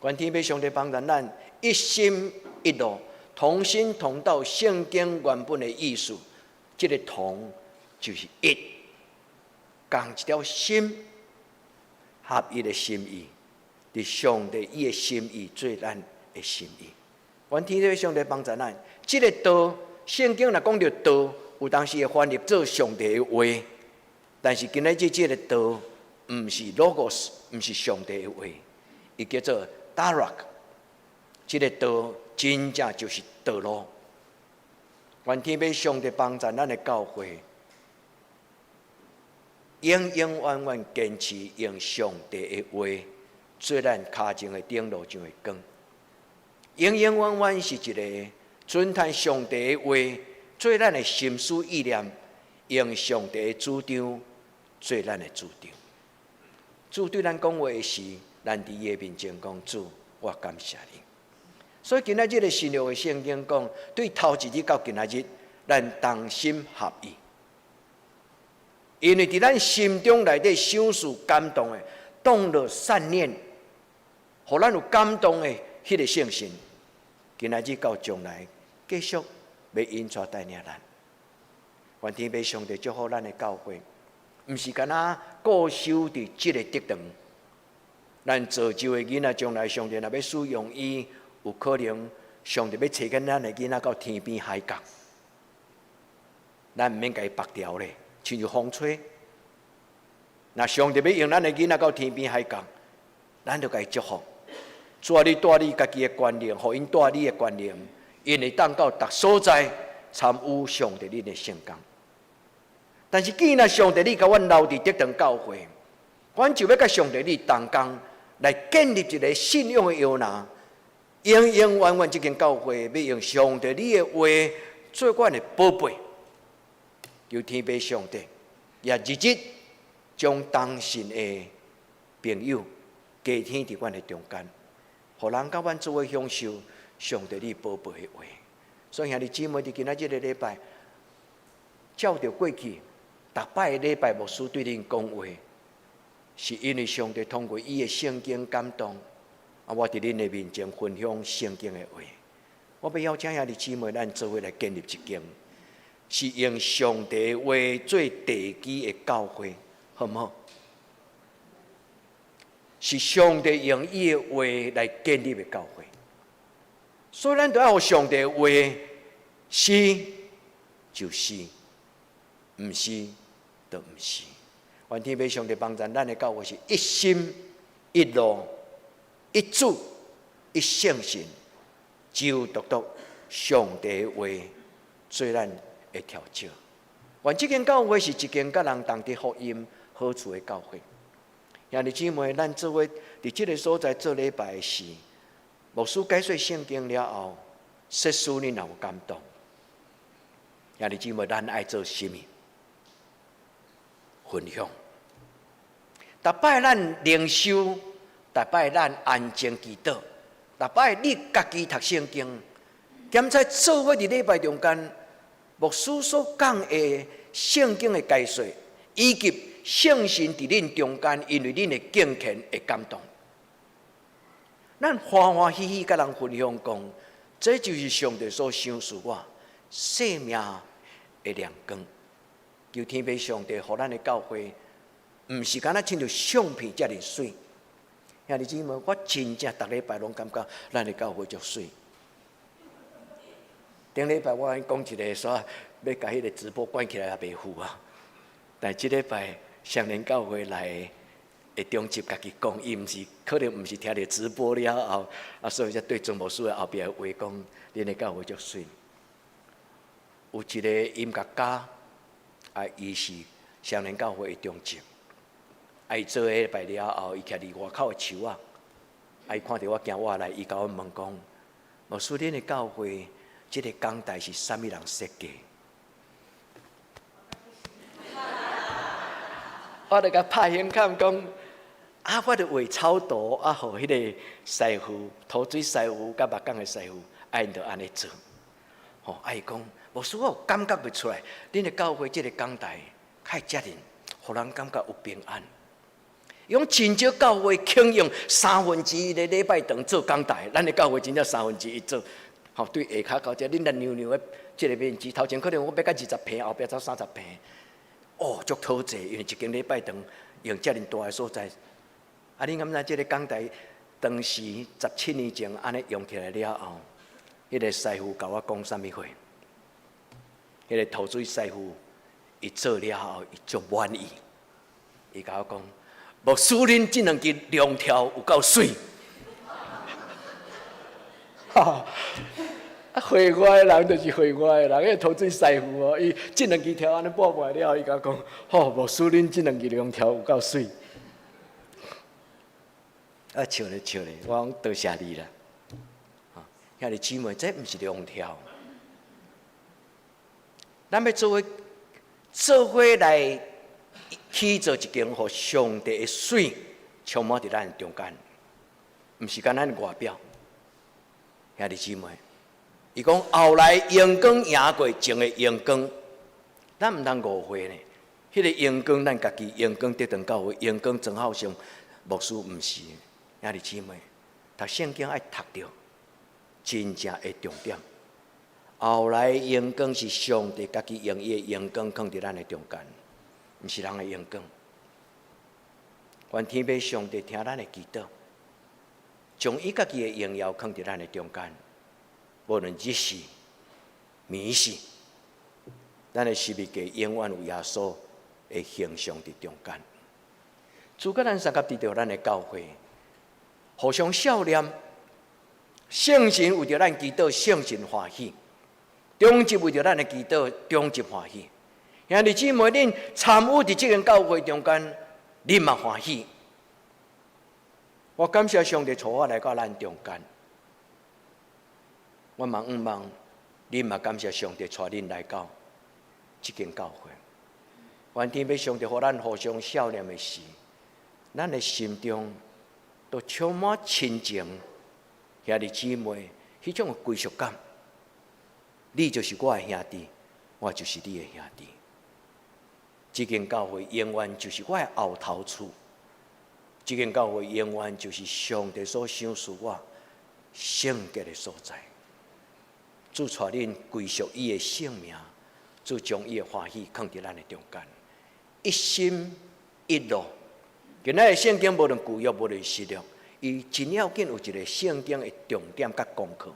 願天父上帝幫助咱，一心一路，同心同道。聖經原本的意思，這个同就是一，仝一條心，合一的心意，佇上帝伊的心意做咱的心意。願天父上帝幫助咱，這个道，聖經若講著道，有當時會翻譯做上帝的話，但是今仔日這个道，毋是 logos，毋是上帝的話，伊叫做 darakh。這个道真正就是道路。願天父上帝幫助咱的教會，永永遠遠堅持用上帝的話做咱跤前的頂路上的光。永永遠遠是一个遵行上帝的話，做咱的心思意念，用上帝的主張做咱的主張。主對咱講話時，咱佇伊的面前講：主，我感謝你。所以今仔日的新約的聖經講，對頭一日到今仔日，咱同心合意。因為佇咱心中內底想事感動的，動了善念，予咱有感動的彼个聖神，今仔日到將來繼續欲引帶帶領咱。願天父上帝祝福咱的教會，毋是干焦固守佇這个職堂。咱造就的囡仔，將來上帝若欲使用伊，有可能上帝欲揣緊咱的囡仔到天邊海角，咱毋免共伊縛牢咧，親像風吹。若上帝欲用咱的囡仔到天邊海角，咱就共伊祝福。主啊，你帶你家己的權能，予𪜶帶你的權能，𪜶會當到逐所在參與上帝恁的聖工。但是，既然上帝你共阮留佇德堂教會，阮就欲佮上帝你同工來建立一个信仰的搖籃，永永遠遠這間教會欲用上帝你的話做阮的寶貝，求天父上帝也日日將同信的朋友加添佇阮的中間，予人佮阮做伙享受上帝你寶貝的話。所以兄弟姊妹，佇今仔這个禮拜，照著過去，逐擺的禮拜牧師對恁講話，是因為上帝通過伊的聖經感動，啊，我佇恁的面前分享聖經的話。我欲邀請兄弟姊妹，咱做伙來建立一間，是用上帝話做地基的教會，好毋好？是上帝用伊的話來建立的教會，所以咱著愛予上帝的話是就是，毋是就毋是。願天父上帝幫助咱的教會是一心一路一主一聖神，只有獨獨上帝的話做咱的調整。願這間教會是一間佮人同得福音好處的教會。兄弟姊妹，咱做伙佇這个所在做禮拜時，牧師解說聖經了後，設使恁若有感動，兄弟姊妹，咱愛做啥物？分享。逐擺咱靈修，逐擺咱安靜祈禱，逐擺你家己讀聖經，兼且做伙佇禮拜中間，牧師所講的聖經的解說，以及聖神佇恁中間，因為恁的敬虔會感動，咱歡歡喜喜佮人分享講，這就是上帝所賞賜我生命的亮光。求天父上帝，予咱的教會，毋是干焦親像相片遮爾媠。兄弟姊妹，我真正逐禮拜攏感覺咱的教會足媠。頂禮拜我講一个，說欲共彼个直播關起來也袂赴啊。但這禮拜雙連教會來的中執家己講，伊毋是可能毋是聽著直播了後，啊，所以才對莊牧師的後壁話講，恁的教會足媠。有一个音樂家，啊，伊是雙連教會的中執，啊，伊做禮拜了後，伊徛佇外口的樹仔，啊，伊看著我行倚來，伊共我問講：牧師，恁的教會這个講台是啥物人設計？我就共拍胸坎講，啊，我就畫草圖，啊，予彼个師傅、塗水師傅佮木工的師傅，啊，𪜶就按呢做。吼，啊，伊講，牧師，我有感覺袂出來，恁的教會這个講台較會遮爾，予人感覺有平安。伊講真少教會肯用三分之一的禮拜堂做講台，咱的教會真正三分之一做。吼，對下跤到遮，恁來量量的這个面積，頭前可能我欲到20坪，後壁才30坪。哦，足討濟，因為一間禮拜堂用遮爾大的所在。啊，你敢知這个講台當時17年前按呢用起來了後，彼个師傅共我講啥物話？彼个塗水師傅伊做了後，伊足滿意。伊共我講：牧師，恁這兩支龍柱有夠媠。哈！啊，畫我的人就是畫我的人，彼个塗水師傅哦，伊這兩支柱按呢撥過來了後，伊共我講：吼，牧師，恁這兩支龍柱有夠媠。啊，笑咧笑咧，我講多謝你啦。兄弟姊妹，這毋是龍柱。咱欲做伙做伙來起造一間，予上帝的媠充滿佇咱中間，毋是干焦外表。兄弟姊妹，伊講後來榮光贏過前的榮光，咱毋通誤會呢。彼个榮光，咱家己榮光得當教會，榮光莊孝生牧師毋是。兄弟姊妹，讀聖經愛讀著真正的重點。後來榮光是上帝家己用伊的榮光囥佇咱的中間，毋是人的榮光。願天父上帝聽咱的祈禱，將伊家己的榮耀囥佇咱的中間。無論日時、暝時，咱的十字架永遠有耶穌的形象佇中間。主佮咱相佮佇著咱的教會，互相笑臉，聖神為著咱祈禱，聖神歡喜；中執為著咱的祈禱，中執歡喜。兄弟姊妹，恁參與佇這間教會中間，恁嘛歡喜。我感謝上帝帶我來到咱中間，我嘛向望，恁嘛感謝上帝帶恁來到這間教會。願天父上帝予咱互相笑臉的時，咱的心中都充滿親情，兄弟姊妹，彼種的歸屬感。你就是我的兄弟，我就是你的兄弟。這間教會永遠就是我的後頭厝，這間教會永遠就是上帝所賞賜我聖潔的所在。主帶恁歸屬伊的聖名，主將伊的歡喜囥佇咱的中間，一心一路。今仔日聖經無論舊約無論新約，伊真要緊有一个聖經的重點佮功課，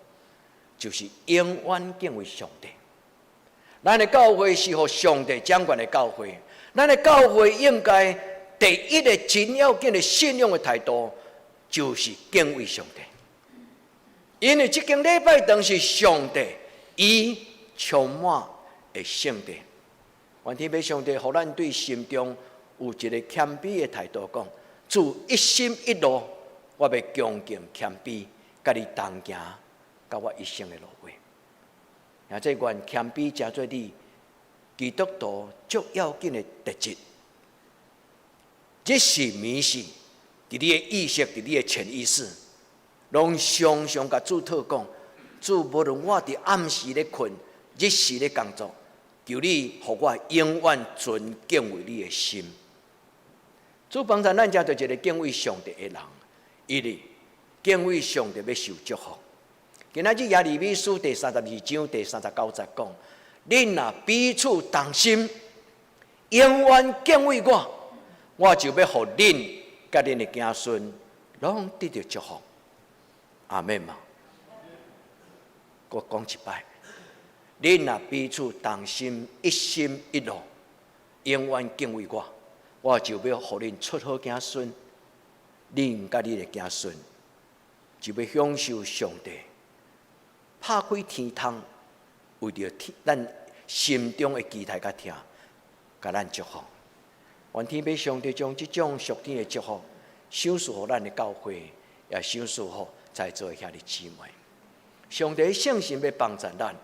就是永遠敬畏上帝。咱的教會是予上帝掌權的教會，咱的教會應該第一个真要緊的信仰的態度，就是敬畏上帝。因為這間禮拜堂是上帝伊充滿的聖殿。願天父上帝，予咱對心中有一个謙卑的態度，講主一心一路，我欲恭敬謙卑，佮你同行到我一生的路尾。啊，這願謙卑成做你基督徒足要緊的特質。日時暝時，佇你的意識，佇你的潛意識，攏常常共主禱講：主，無論我佇暗時咧睏，日時咧工作，求你予我永遠存敬畏你的心。主幫助咱成做一个敬畏上帝的人，因為敬畏上帝欲受祝福。今仔日耶利米書第32章第39節講：恁若彼此同心，永遠敬畏我，我就欲予恁佮恁的子孫攏得著祝福。阿們嗎？閣講一擺，恁若彼此同心，一心一意，永遠敬畏我，我就欲予恁出好子孫，恁佮恁的子孫就欲享受上帝拍開天窗，為著咱心中的期待佮疼，共咱祝福。願天父上帝將這種屬天的祝福，賞賜予咱的教會，也賞賜予在座的兄弟姊妹。上帝聖神欲幫助咱，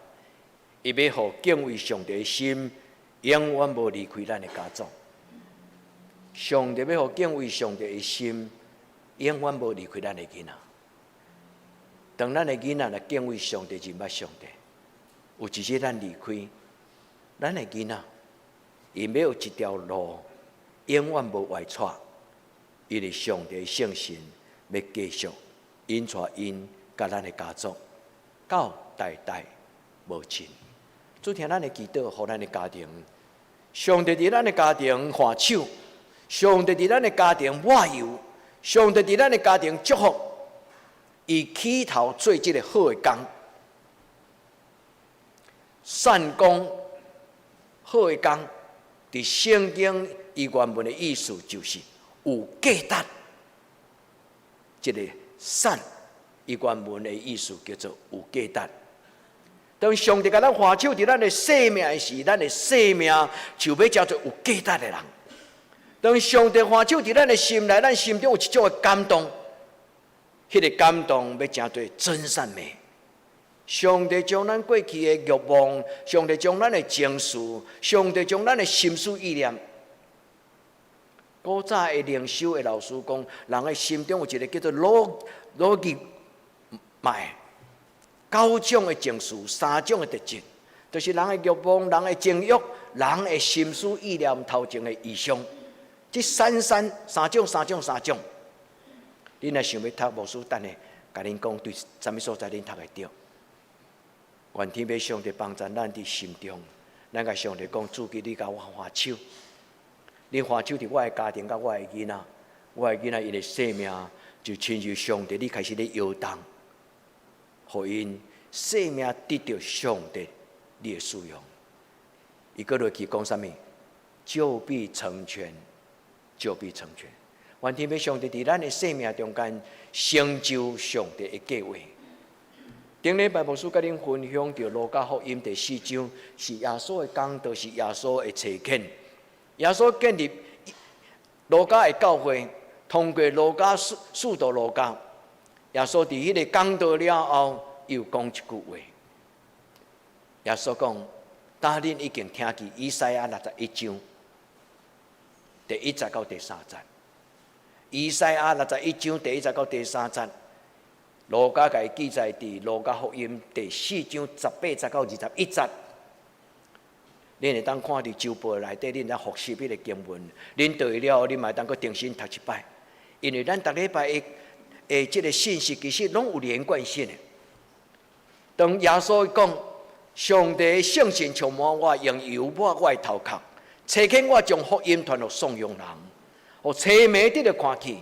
伊欲予敬畏上帝的心，永遠無離開咱的家族。上帝欲予敬畏上帝的心，永遠無離開咱的囡仔。當咱的囡仔若敬畏上帝、認捌上帝，有一日咱離開，咱的囡仔，𪜶欲有一條路，永遠無歪趖，因為上帝聖神欲繼續引帶𪜶佮咱的家族，到代代無盡。主聽咱的祈禱，予咱的家庭，上帝佇咱的家庭換手，上帝佇咱的家庭抹油，上帝佇咱的家庭祝福，伊起頭做這个好的工，善工好的工，佇聖經伊原文的意思就是有價值。這个善，伊原文的意思叫做有價值。當上帝共咱換手佇咱的生命的時，咱的生命就欲成做有價值的人。當上帝換手佇咱的心內，咱心中有一種的感動，彼个感動欲成做真善美。上帝將咱過去的慾望，上帝將咱的情緒，上帝將咱的心思意念。古早的靈修的老師講，人的心中有一个叫做邏邏輯脈，九種的情緒，三種的特質，就是人的慾望、人的情慾、人的心思意念、頭前的異象。這三三三種、三種、三種。恁若想欲讀牧師，等下共恁講佇啥物所在恁讀會著。願天父上帝幫助咱佇心中，咱共上帝講，主求你共我換手，你換手佇我的家庭佮我的囡仔，我的囡仔𪜶的生命就親像上帝，你開始咧搖動，予𪜶生命得著上帝你的使用。伊閣落去講啥物？就必成全，就必成全。願天父上帝佇咱的生命中間成就上帝的計劃。頂禮拜牧師佮恁分享著路加福音第四章，是耶穌的講道，是耶穌的差遣。耶穌建立路加的教會，通過路加使使徒路加，耶穌佇彼个講道了後，又講一句話。耶穌講：當恁已經聽見以賽亞61章第一節到第三節。以賽亞六十一章第一節到第三節，路加共伊記載佇路加福音第四章18節到21節。恁會當看佇週報內底，恁會當複習彼个經文。恁回去了後，恁嘛會當閣重新讀一擺，因為咱逐禮拜的的這个信息其實攏有連貫性的。當耶穌講上帝聖神充滿我，用油抹我的頭殼，差遣我將福音傳予喪養人。予青盲得著看見，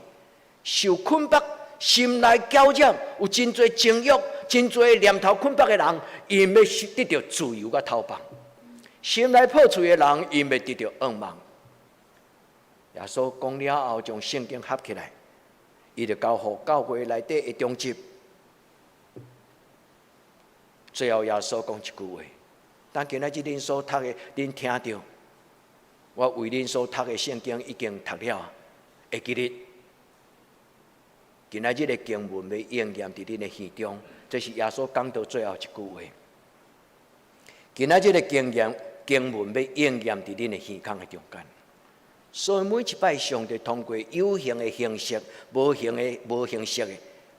受捆綁、心內攪擾，有真濟情慾、真濟念頭捆綁的人，𪜶欲得著自由佮透放；心內破碎的人，𪜶欲得著仰望。耶穌講了後，將聖經合起來，伊就交予教會內底的長執。最後，耶穌講一句話：當今仔日恁所讀的，恁聽著，我為恁所讀的聖經已經讀了，會記得。今仔日的經文欲應驗佇恁的耳中，這是耶穌講到最後一句話。今仔日的經驗經文欲應驗佇恁的耳孔的中間。所以每一擺上帝通過有形的形式、無形的無形式的，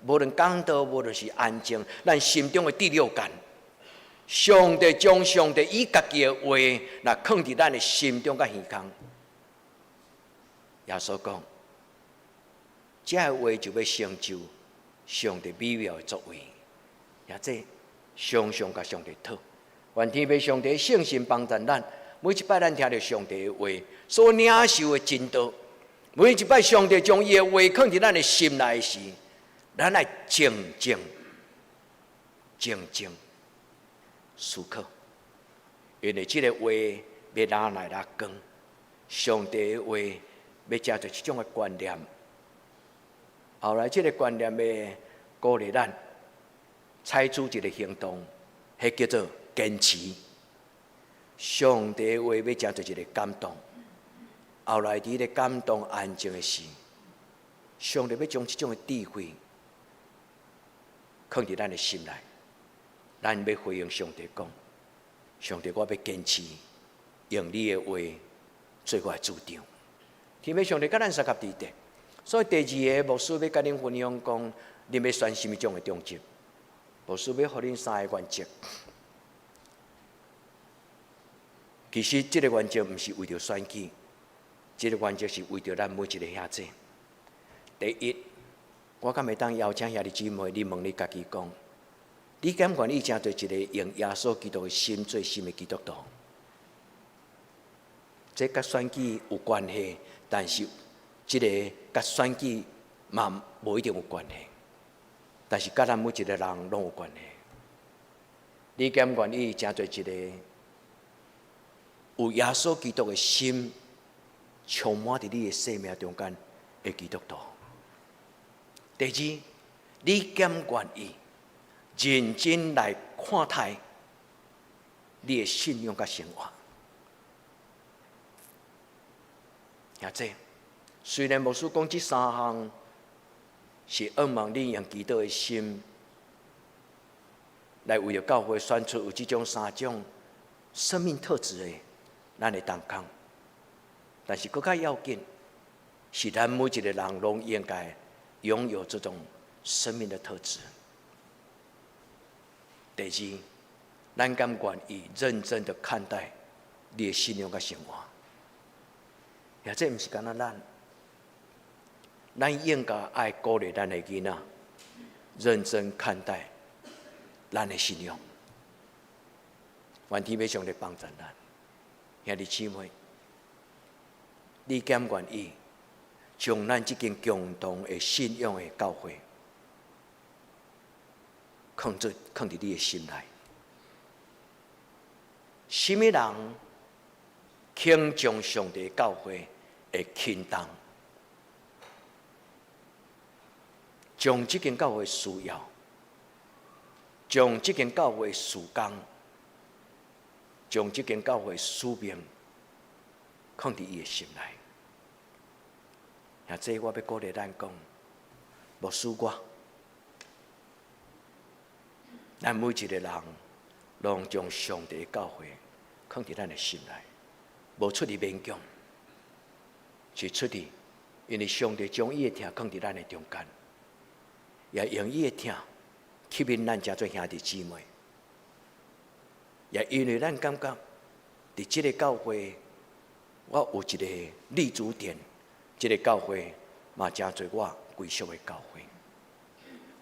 無論講道，無論是安靜，咱心中的第六感，上帝將上帝伊家己的話，來囥佇咱的心中佮耳孔。耶穌講，這个話就欲成就上帝美妙的作為，也這常常共上帝討，願天父上帝聖神幫助咱，每一擺咱聽著上帝的話，所領受的真道，每一擺上帝將伊的話囥佇咱的心內時，咱愛靜靜、靜靜思考，因為這个話欲拿來來講，上帝的話欲成做這種的觀念，後來這个觀念欲鼓勵咱採取一个行動，彼叫做堅持。上帝的話欲成做一个感動，後來佇彼个感動安靜的時，上帝欲將這種的智慧囥佇咱的心內，咱欲回應上帝講：上帝，我欲堅持用你的話做我的主張。天父上帝佮咱相佮佇咧，所以第二个牧師欲佮恁分享講，恁欲選啥物種的長執？牧師欲予恁三个原則。其實這个原則毋是為著選舉，這个原則是為著咱每一个兄弟。第一，我敢會當邀請兄弟姊妹，你問你家己講，你敢願意成做一個用耶穌基督的心做心的基督徒？這佮選舉有關係，但是這个佮選舉嘛無一定有關係，但是佮咱每一個人攏有關係。你敢願意成做一個有耶穌基督的心充滿佇你的生命中間的基督徒？第二，你敢願意認真來看待你的信仰佮生活？兄弟，雖然牧師講這三項是向望你用祈禱的心來為著教會選出有這種三種生命特質的咱的同工，但是閣較要緊是咱每一個人攏應該擁有這種生命的特質。第二，咱敢願意認真的看待你的信仰佮生活？也這毋是干焦咱，咱應該愛鼓勵咱的囡仔認真看待咱的信仰。願天父上帝幫助咱，兄弟姊妹，你敢願意將咱這間共同的信仰的教會，囥做囥佇你的心內？啥物人肯將上帝教會的輕重，將這間教會需要，將這間教會事工，將這間教會使命，囥佇伊的心內。啊，這我欲鼓勵咱講，牧師我，咱每一個人，攏將上帝的教會囥佇咱的心內，無出於勉強，是出於因為上帝將伊的疼囥佇咱的中間，也用伊的疼吸引咱成做兄弟姊妹，也因為咱感覺佇這个教會，我有一个立足點，這个教會嘛成做我歸屬的教會。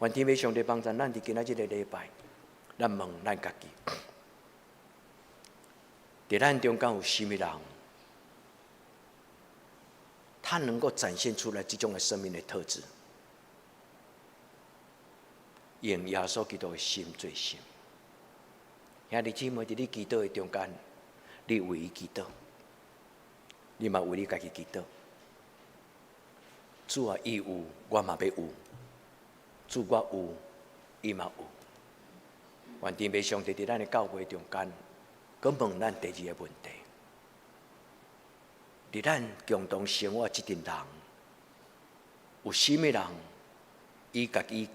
願天父上帝幫助咱佇今仔這个禮拜，咱問咱家己，佇咱中間有啥物人，他能夠展現出來這種的生命的特質，用耶穌基督的心做心。兄弟姊妹，佇你祈禱的中間，你為伊祈禱，你嘛為你家己祈禱。主啊，伊有，我嘛欲有；主我有，伊嘛有。願天父上帝佇咱的教會中間，閣問咱第二个問題：佇咱共同生活這陣人，有啥物人，伊家己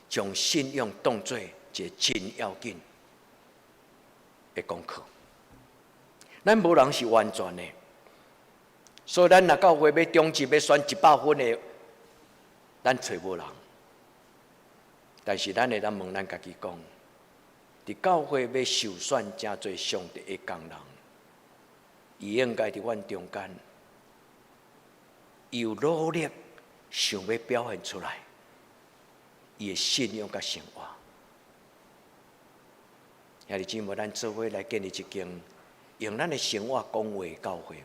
將信仰當做一个真要緊的功課？咱無人是完全的，所以咱若教會欲長執欲選100分的，咱揣無人。但是咱會當問咱家己講，佇教會欲受選成做上帝的工人，伊應該佇阮中間，伊有努力想欲表現出來，伊的信仰佮生活。兄弟姊妹，咱做伙來建立一間用咱的生活講話教會，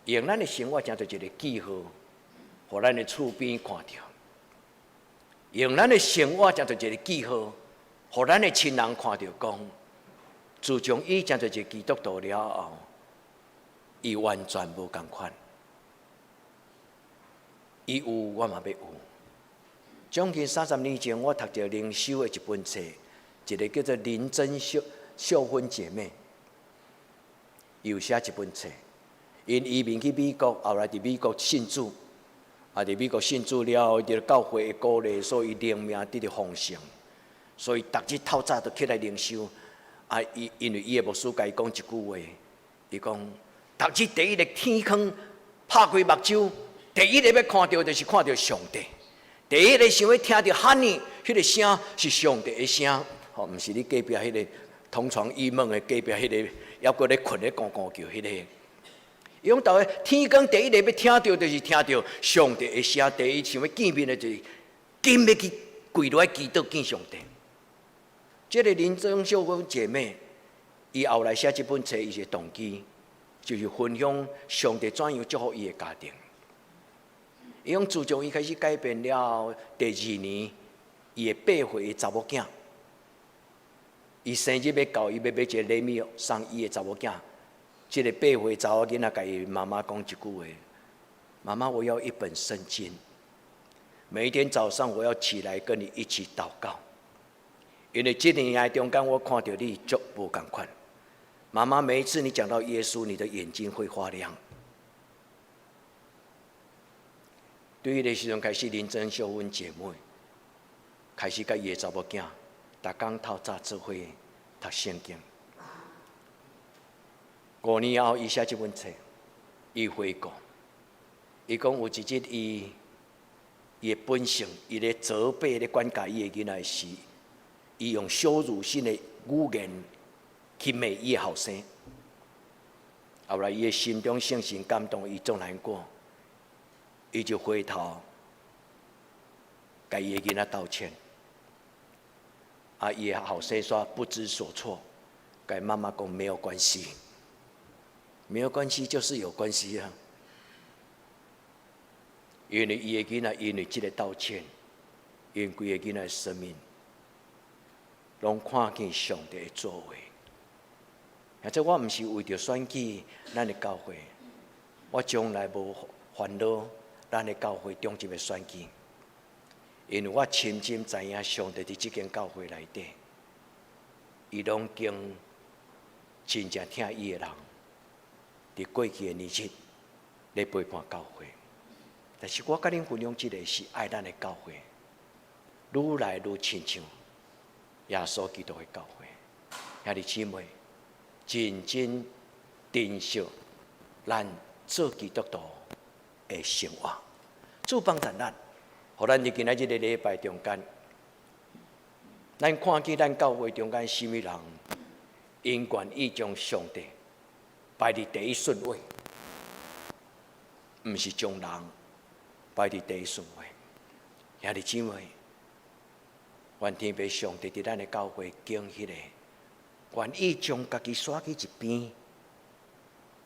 用咱的生活成做一個記號，予咱的厝邊看著；用咱的生活成做一個記號，予咱的親人看著，講自從伊成做一個基督徒了後，伊完全無仝款。伊有，我嘛欲有。將近30年前，我讀著靈修的一本冊，一個叫做林珍秀秀芬姐妹，伊有寫一本冊。𪜶移民去美國，後來佇美國信主，啊，佇美國信主了後，得著教會的鼓勵，所以靈命得著豐盛，所以逐日透早就起來靈修。啊，伊因為伊的牧師共伊講一句話，伊講：逐日第一个天空拍開目睭，第一个欲看著就是看著上帝。第一个想欲聽著喊你，彼個聲是上帝的聲，吼，毋是你隔壁彼个同床異夢的隔壁彼个，猶閣咧睏咧咕咕叫彼个。伊講，逐个天光第一個欲聽著就是聽著上帝的聲，第一想欲見面的就是緊欲去跪落來祈禱見上帝。這個林曾秀芬姐妹，伊後來寫這本冊，伊的動機就是分享上帝怎樣祝福伊的家庭。伊講自從伊開始改變了後，第二年，伊的8歲的查某囝，伊生日欲到，伊欲買一個禮物送伊的查某囝。這個八歲查某囡仔共伊媽媽講一句話：媽媽，我要一本聖經。每一天早上我要起來跟你一起禱告，因為這年來中間我看著你足無仝款。媽媽，每一次你講到耶穌，你的眼睛會發亮。對彼个時陣開始，林珍秀阮姐妹開始佮伊的查某囝，逐工透早做伙讀聖經。5年後，伊寫這本冊，伊回顧，伊講有一日伊伊的本性，伊咧責備咧管教伊的囡仔時，伊用羞辱性的語言去罵伊的後生。後來伊的心中聖神感動，伊足難過，伊就回頭共伊的囡仔道歉。啊，伊的後生煞不知所措，共媽媽講沒有關係，沒有關係就是有關係啊。因為伊的囡仔因為這個道歉，𪜶規個囡仔的生命，攏看見上帝的作為。而且我毋是為著選舉咱的教會，我從來無煩惱咱的教會中一個選舉，因為我深深知影上帝佇這間教會內底，伊攏經真正疼伊的人，佇過去的年日咧陪伴教會。但是我佮恁分享這個是愛咱的教會，愈來愈親像耶穌基督的教會。兄弟姊妹，真真珍惜咱做基督徒的生活，主幫助咱，予咱佇今仔這个禮拜中間，咱看見咱教會中間啥物人，𪜶願意將上帝擺佇第一順位，毋是將人擺佇第一順位。兄弟姊妹，願天父上帝佇咱的教會揀彼個願意將家己徙去一邊，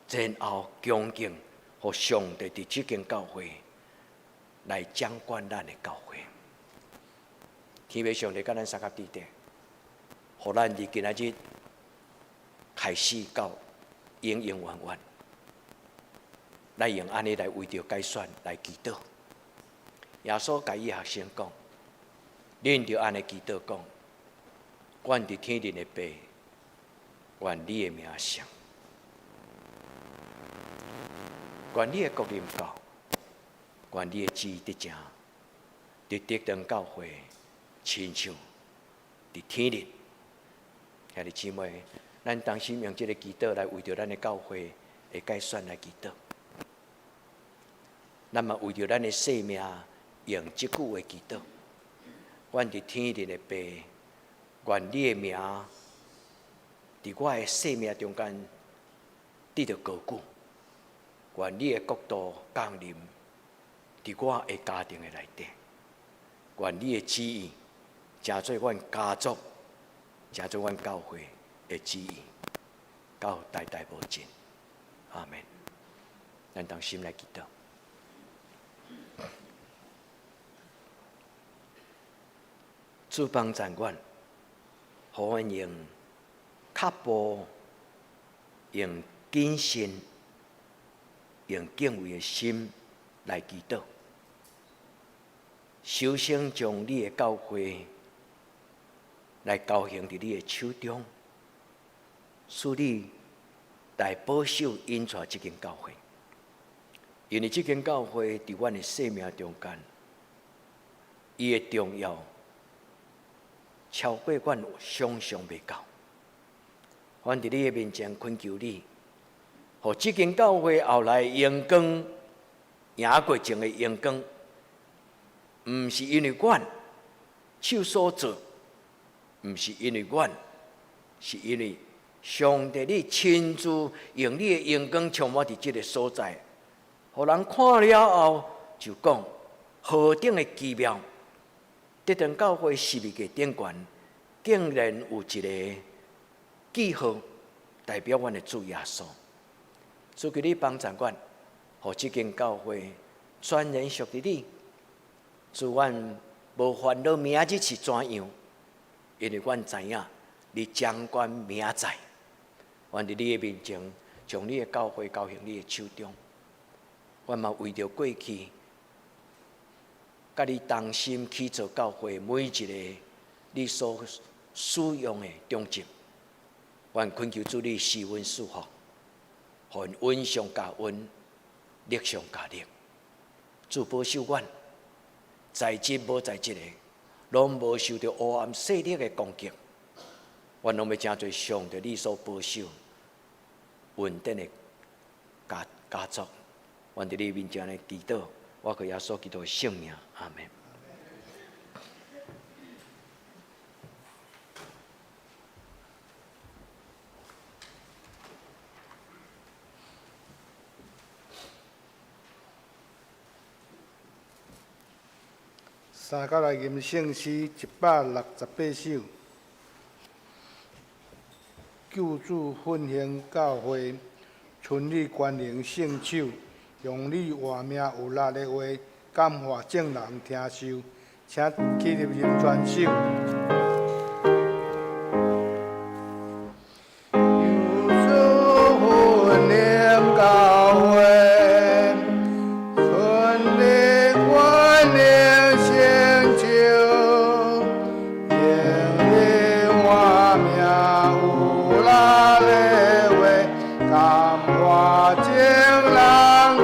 然後恭敬予上帝佇這間教會來掌管咱的教會。天父上帝佮咱相佮佇底，予咱佇今仔日開始到永永遠遠，來用按呢來為著改選來祈禱。耶穌共伊學生講：恁著按呢祈禱講，阮佇天頂的父，願你的名聖，願你的國臨到，願你的旨意得成，佇地上教會，親像佇天頂。兄弟姊妹，咱當時用這个祈禱來為著咱的教會的改選來祈禱，咱嘛為著咱的生命用這句話祈禱：阮佇天頂的父，願你的名佇我的生命中間得著高舉，願你的國度降臨佇我的家庭的內底，願你的旨意成做阮家族成做阮教會的旨意，到代代無盡。阿們。咱同心來祈禱。主幫贊阮，予阮用腳步，用謹慎，用敬畏的心來祈禱。首先將你的教會來交還佇你的手中，使你來保守引帶這間教會，因為這間教會佇阮的生命中間，伊的重要超過阮想象袂到。阮佇你的面前懇求你，予這間教會後來榮光，贏過前的榮光，毋是因為阮手所做，毋是因為阮，是因為上帝你親自用你的榮光充滿佇這个所在，予人看了後就講何等的奇妙！這間教會十字架頂懸，竟然有一个記號，代表阮的主耶穌。主求你幫助阮，予這間教會全然屬佇你。主，阮無煩惱明日是怎樣，因為阮知影你掌管明仔載。阮佇你的面前，將你的教會交予你的手中。阮嘛為著過去，佮你同心去做教會每一个你所使用的長執，阮懇求主你賜恩賜福，予𪜶恩上加恩，力上加力。主保守阮，在職無在職的，攏無受著黑暗勢力的攻擊。阮攏欲成做上帝你所保守穩定的家族。阮佇你面前來祈禱，我靠耶穌基督的聖名，阿們。三角來吟聖詩168首，救主奮興教會，伸你權能聖手，用你活命有力的話，感化眾人聽受，請起立吟全首。救主奮興教會，伸你權能聖手，用你活命有力的話，感化眾人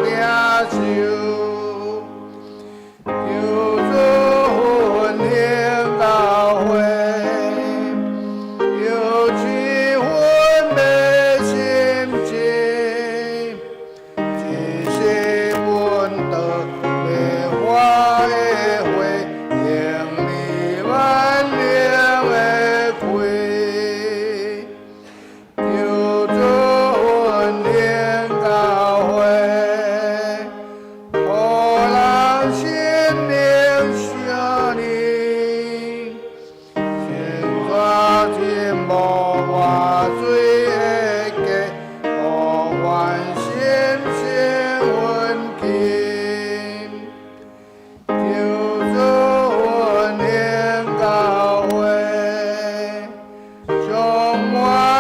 聽受。救主奮興教會，求賜阮的心志，一世奮鬥灭火的火，用你萬能的氣。求主奮興教會，予人心靈相連，成全真無活水的家，予阮心心穩緊。求主奮興教會，充滿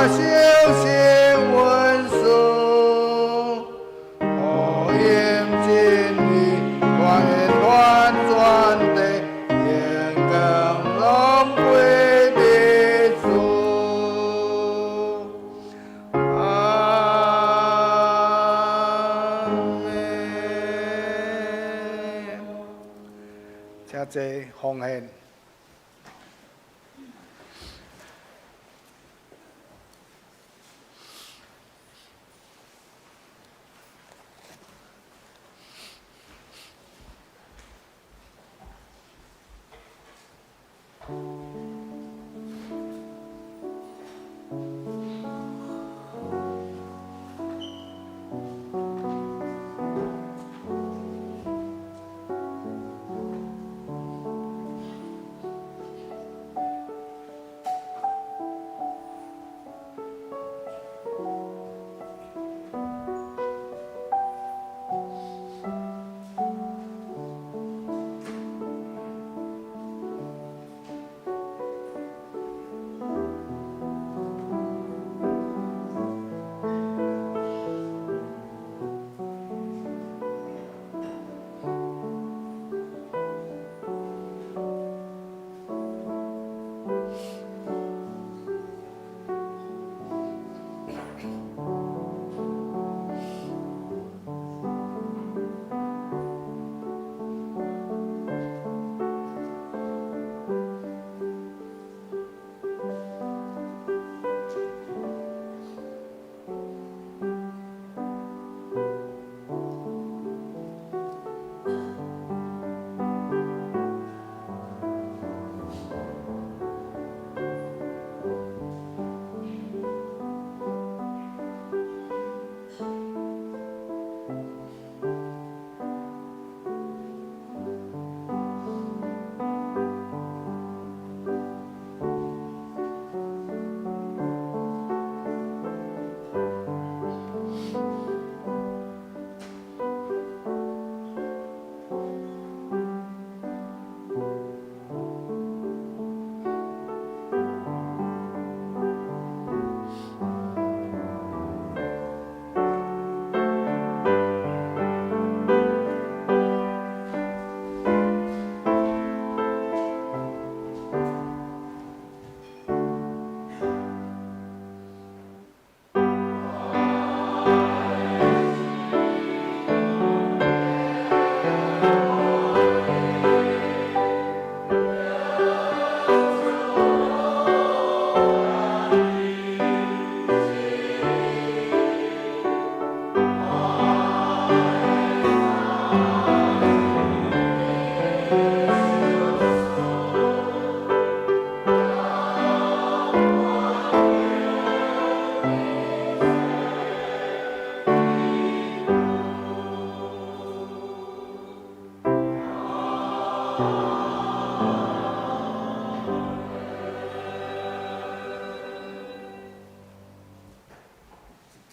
聖心恩賜，福音真理傳傳全地，榮光攏歸佇主。阿們。請坐奉獻。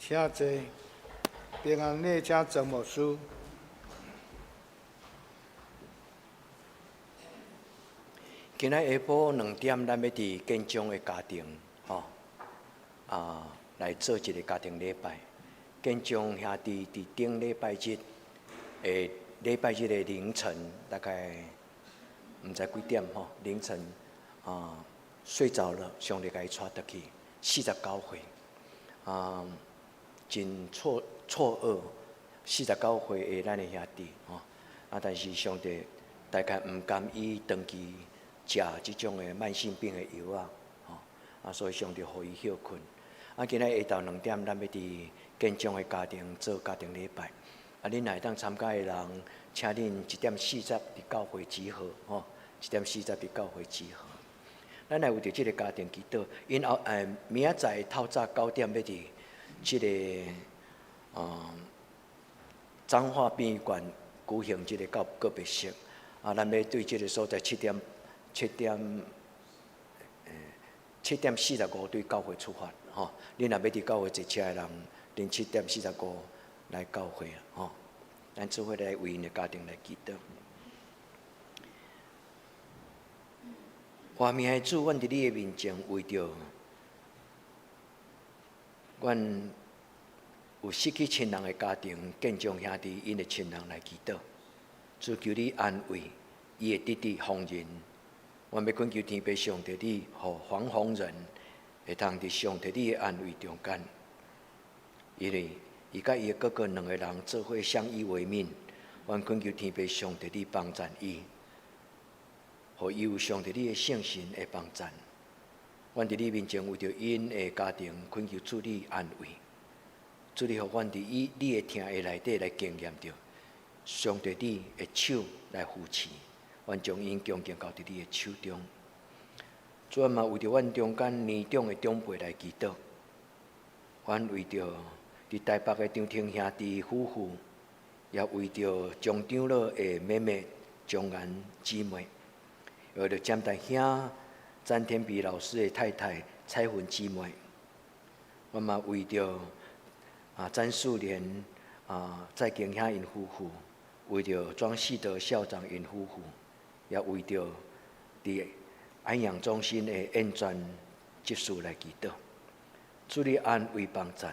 請坐。平安禮，請曾牧師。今仔下晡2點，咱欲佇建章的家庭，吼，啊，來做一个家庭禮拜。建章兄弟佇頂禮拜日的禮拜日的凌晨，大概毋知幾點吼，凌晨啊睡著了，上帝共伊帶轉去，49歲，啊，真錯錯愕，四十九歲的咱的兄弟吼，啊，但是上帝大概毋甘伊長期食這種的慢性病的藥仔，吼，啊，所以上帝予伊歇睏。啊，今仔下晝2點，咱欲佇建章的家庭做家庭禮拜。啊，恁若會當參加的人，請恁1點40佇教會集合，吼，1點40佇教會集合。咱來為著這个家庭祈禱，𪜶後明仔載透早9點欲佇這个彰化殯儀館舉行這个告告別式。啊，咱欲對這个所在7點45對教會出發，吼。恁若欲佇教會坐車的人，恁7點45來教會，吼。咱做伙來為𪜶的家庭來祈禱。活命的主，阮佇你的面前，為著阮有失去親人的家庭，建章兄弟𪜶的親人來祈禱。主求你安慰伊的弟弟黃仁，阮欲懇求天父上帝，你予黃宏仁會通佇上帝你的安慰中間，因為伊佮伊的哥哥兩个人做伙相依為命，阮懇求天父上帝你幫贊伊，予伊有上帝你的聖神的幫贊。阮佇你面前為著𪜶的家庭懇求主你安慰，主你予阮佇伊你的疼的內底來經驗著上帝你的手來扶持，阮將𪜶恭敬交佇你的手中。主啊，嘛為著阮中間年長的長輩來祈禱，阮為著佇台北的張庭兄弟夫婦，也為著張長老的妹妹張岩姊妹，為著詹大兄詹天比老師的太太彩雲姊妹，阮嘛為著詹素蓮蔡景兄𪜶夫婦，為著莊世德校長𪜶夫婦，也為著佇安養中心的燕轉執事來祈禱，主你安慰幫贊。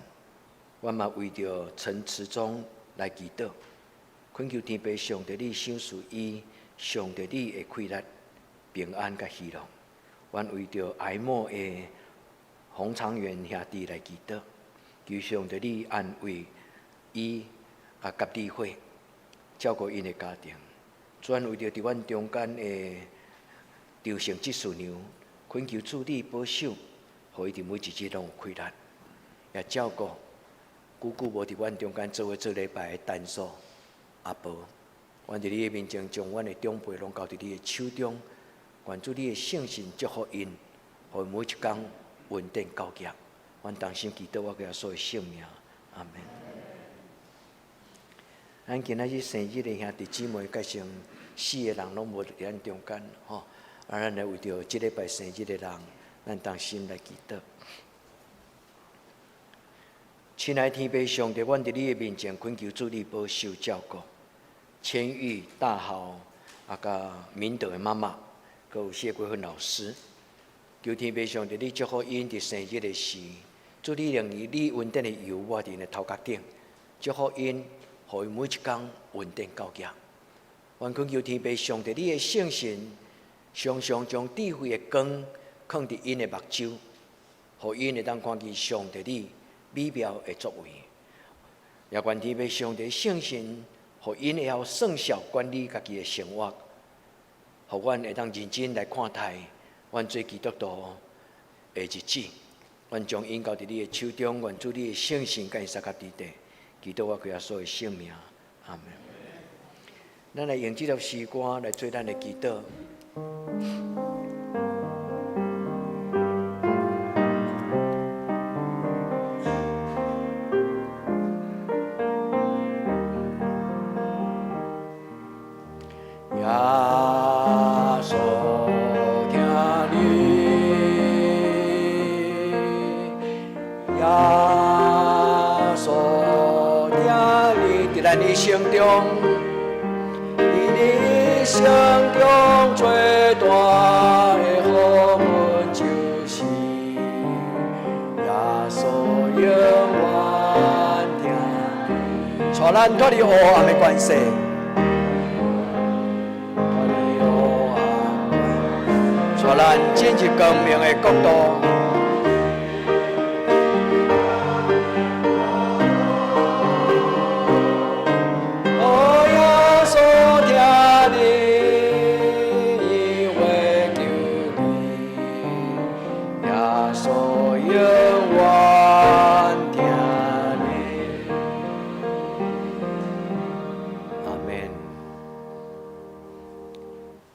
阮嘛為著陳慈忠來祈禱，懇求天父上帝你賞賜伊上帝你的快樂、平安佮喜樂。阮為著哀莫的洪長遠兄弟來祈禱，求上帝你安慰伊佮理會，照顧𪜶的家庭。主阮為著佇阮中間的張姓執事娘，懇求主你保守，予伊佇每一日攏有快樂，也照顧久久無佇阮中間做伙做禮拜的陳素阿婆。阮佇你的面前，將阮的長輩攏交佇你的手中，願主你的聖神祝福𪜶，予每一工穩定到業。阮同心祈禱，我耶穌的聖名，阿門。咱今仔日生日的兄弟姊妹，計成四个人攏無佇咱中間，吼。啊，咱來為著這禮拜生日的人，咱同心來祈禱。親愛天父上帝，阮佇你的面前懇求主你保守照顧千玉、大豪佮明德的媽媽，閣有謝桂芬老師。求天父上帝，你祝福𪜶佇生日的時，主你讓伊你恩典的油抹佇𪜶的頭殼頂，祝福𪜶，予伊每一工恩典到業。阮懇求天父上帝，你的聖神常常將智慧的光放佇𪜶的目睭，予𪜶會當看見上帝你美妙的作為。也願天父上帝聖神，予𪜶會曉算數管理家己的生活，予阮會當認真來看待阮做基督徒的日子。阮將𪜶交佇你的手中，願主你的聖神佮𪜶相佮佇底，祈禱我耶穌的聖名，阿門。咱來用這首詩歌來做咱的祈禱。耶穌聽你，耶穌疼你，佇咱一生中，佇你一生中最大的福分就是耶穌永遠疼你，帶咱脫離黑暗的權勢，脫離黑暗，帶咱進入光明的國度。哦，耶穌疼你，伊會救你，耶穌永遠疼你。阿們。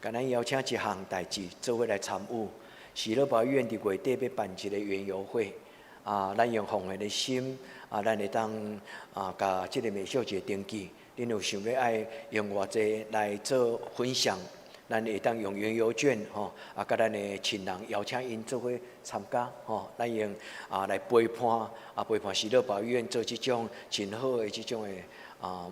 共咱邀請一項代誌，做伙來參與。喜樂保育院佇月底欲辦一个園遊會，啊，咱用奉獻的心，啊，咱會當啊，共這个美秀姐登記。恁有想欲愛用偌濟來做分享，咱會當用園遊券吼，啊，佮咱的親人邀請𪜶做伙參加吼，咱用啊來陪伴啊陪伴喜樂保育院做這種真好的這種的啊。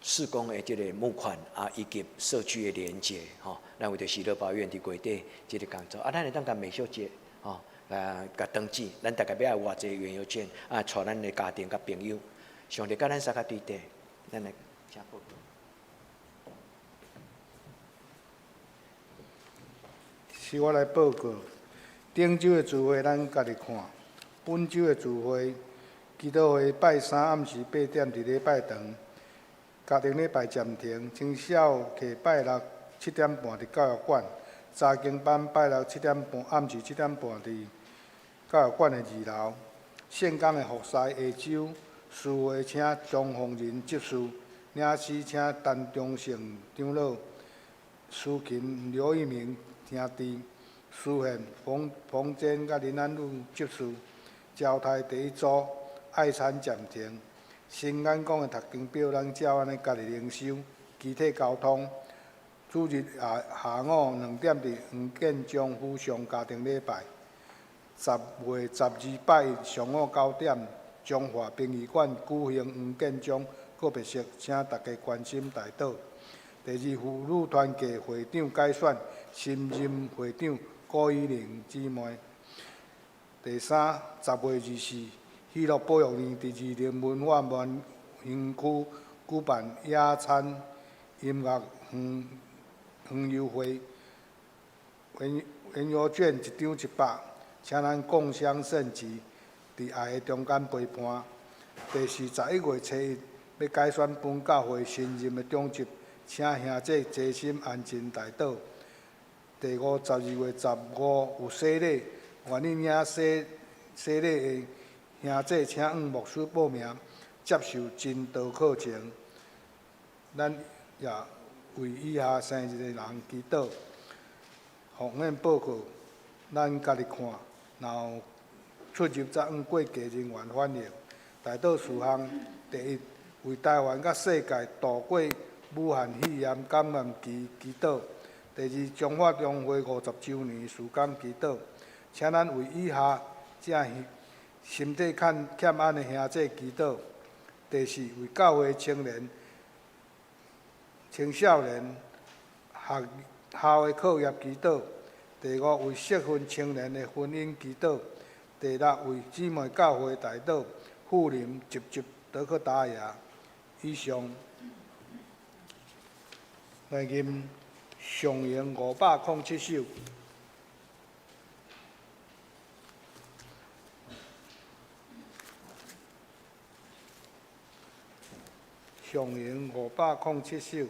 事工的這个募款啊，以及社區的連結吼，咱為著喜樂保育院佇月底這个工作啊，咱會當共美秀姐吼，來共登記，咱大概欲愛偌濟園遊券啊，帶咱的家庭佮朋友，上帝佮咱相佮對底，咱來請報告。是我來報告，頂週的聚會咱家己看，本週的聚會祈禱會拜三暗時8點佇禮拜堂。家庭禮拜暫停，青少課拜六7點半佇教育館，查經班拜六七點半暗時7點半佇教育館的二樓。聖工的服侍下晝司會請張鳳仁執事，領詩請陳忠勝長老，司琴劉一鳴兄弟，司獻馮馮堅佮林安禄執事。招待第一組愛餐暫停。新眼光的讀經表，咱照按呢家己靈修，肢體交通。主日下下午2點佇黃建章府上家庭禮拜。10月12拜一上午9點，彰化殯儀館舉行黃建章告別式，請大家關心代禱。第二，婦女團契會長改選，新任會長郭依玲姊妹。第三，10月24。喜樂保育院佇二林文化園園區舉辦野餐音樂園遊會，園遊券一張100，請咱共襄盛舉，佇愛的中間陪伴。第四，11月初一欲改選本教會新任的長執，請兄弟齊心安靜代禱。第五，12月15有洗禮，願意領洗洗禮的兄弟，請向牧師報名接受真道課程。咱也為以下生日的人祈禱。奉獻報告，咱家己看，若有出入才向會計人員反映。代禱事項：第一，為台灣佮世界度過武漢肺炎感染期祈禱；第二，中華中會50週年事工祈禱。請咱為以下這身體欠欠安的兄弟祈禱。第四，為教會青年、青少年學校的課業祈禱。第五，為適婚青年的婚姻祈禱。第六，為姊妹教會代禱，富林、集集、德克達雅。以上，來吟上詠507首。上詠507首。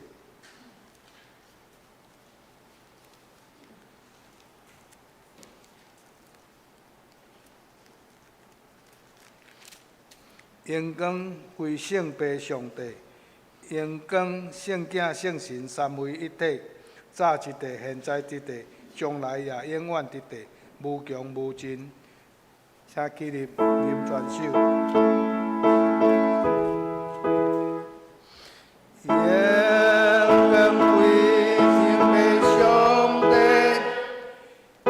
榮光歸聖父上帝，榮光聖囝聖神三位一體，早佇地，現在佇地，將來也永遠佇地，無窮無盡。請起立，吟全首。榮光歸聖父上帝，榮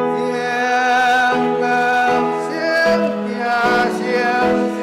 光聖囝聖神。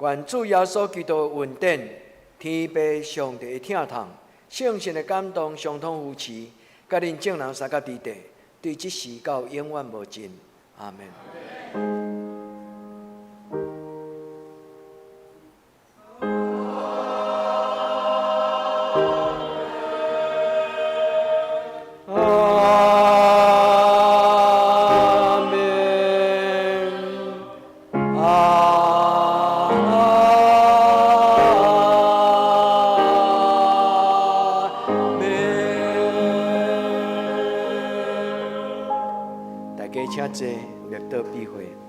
願主耶穌基督的恩典、天父上帝的疼痛、聖神的感動、相通扶持，佮恁眾人相佮佇地，對這時到永遠無盡。阿們。阿們，阿們。大家請坐，默禱閉會。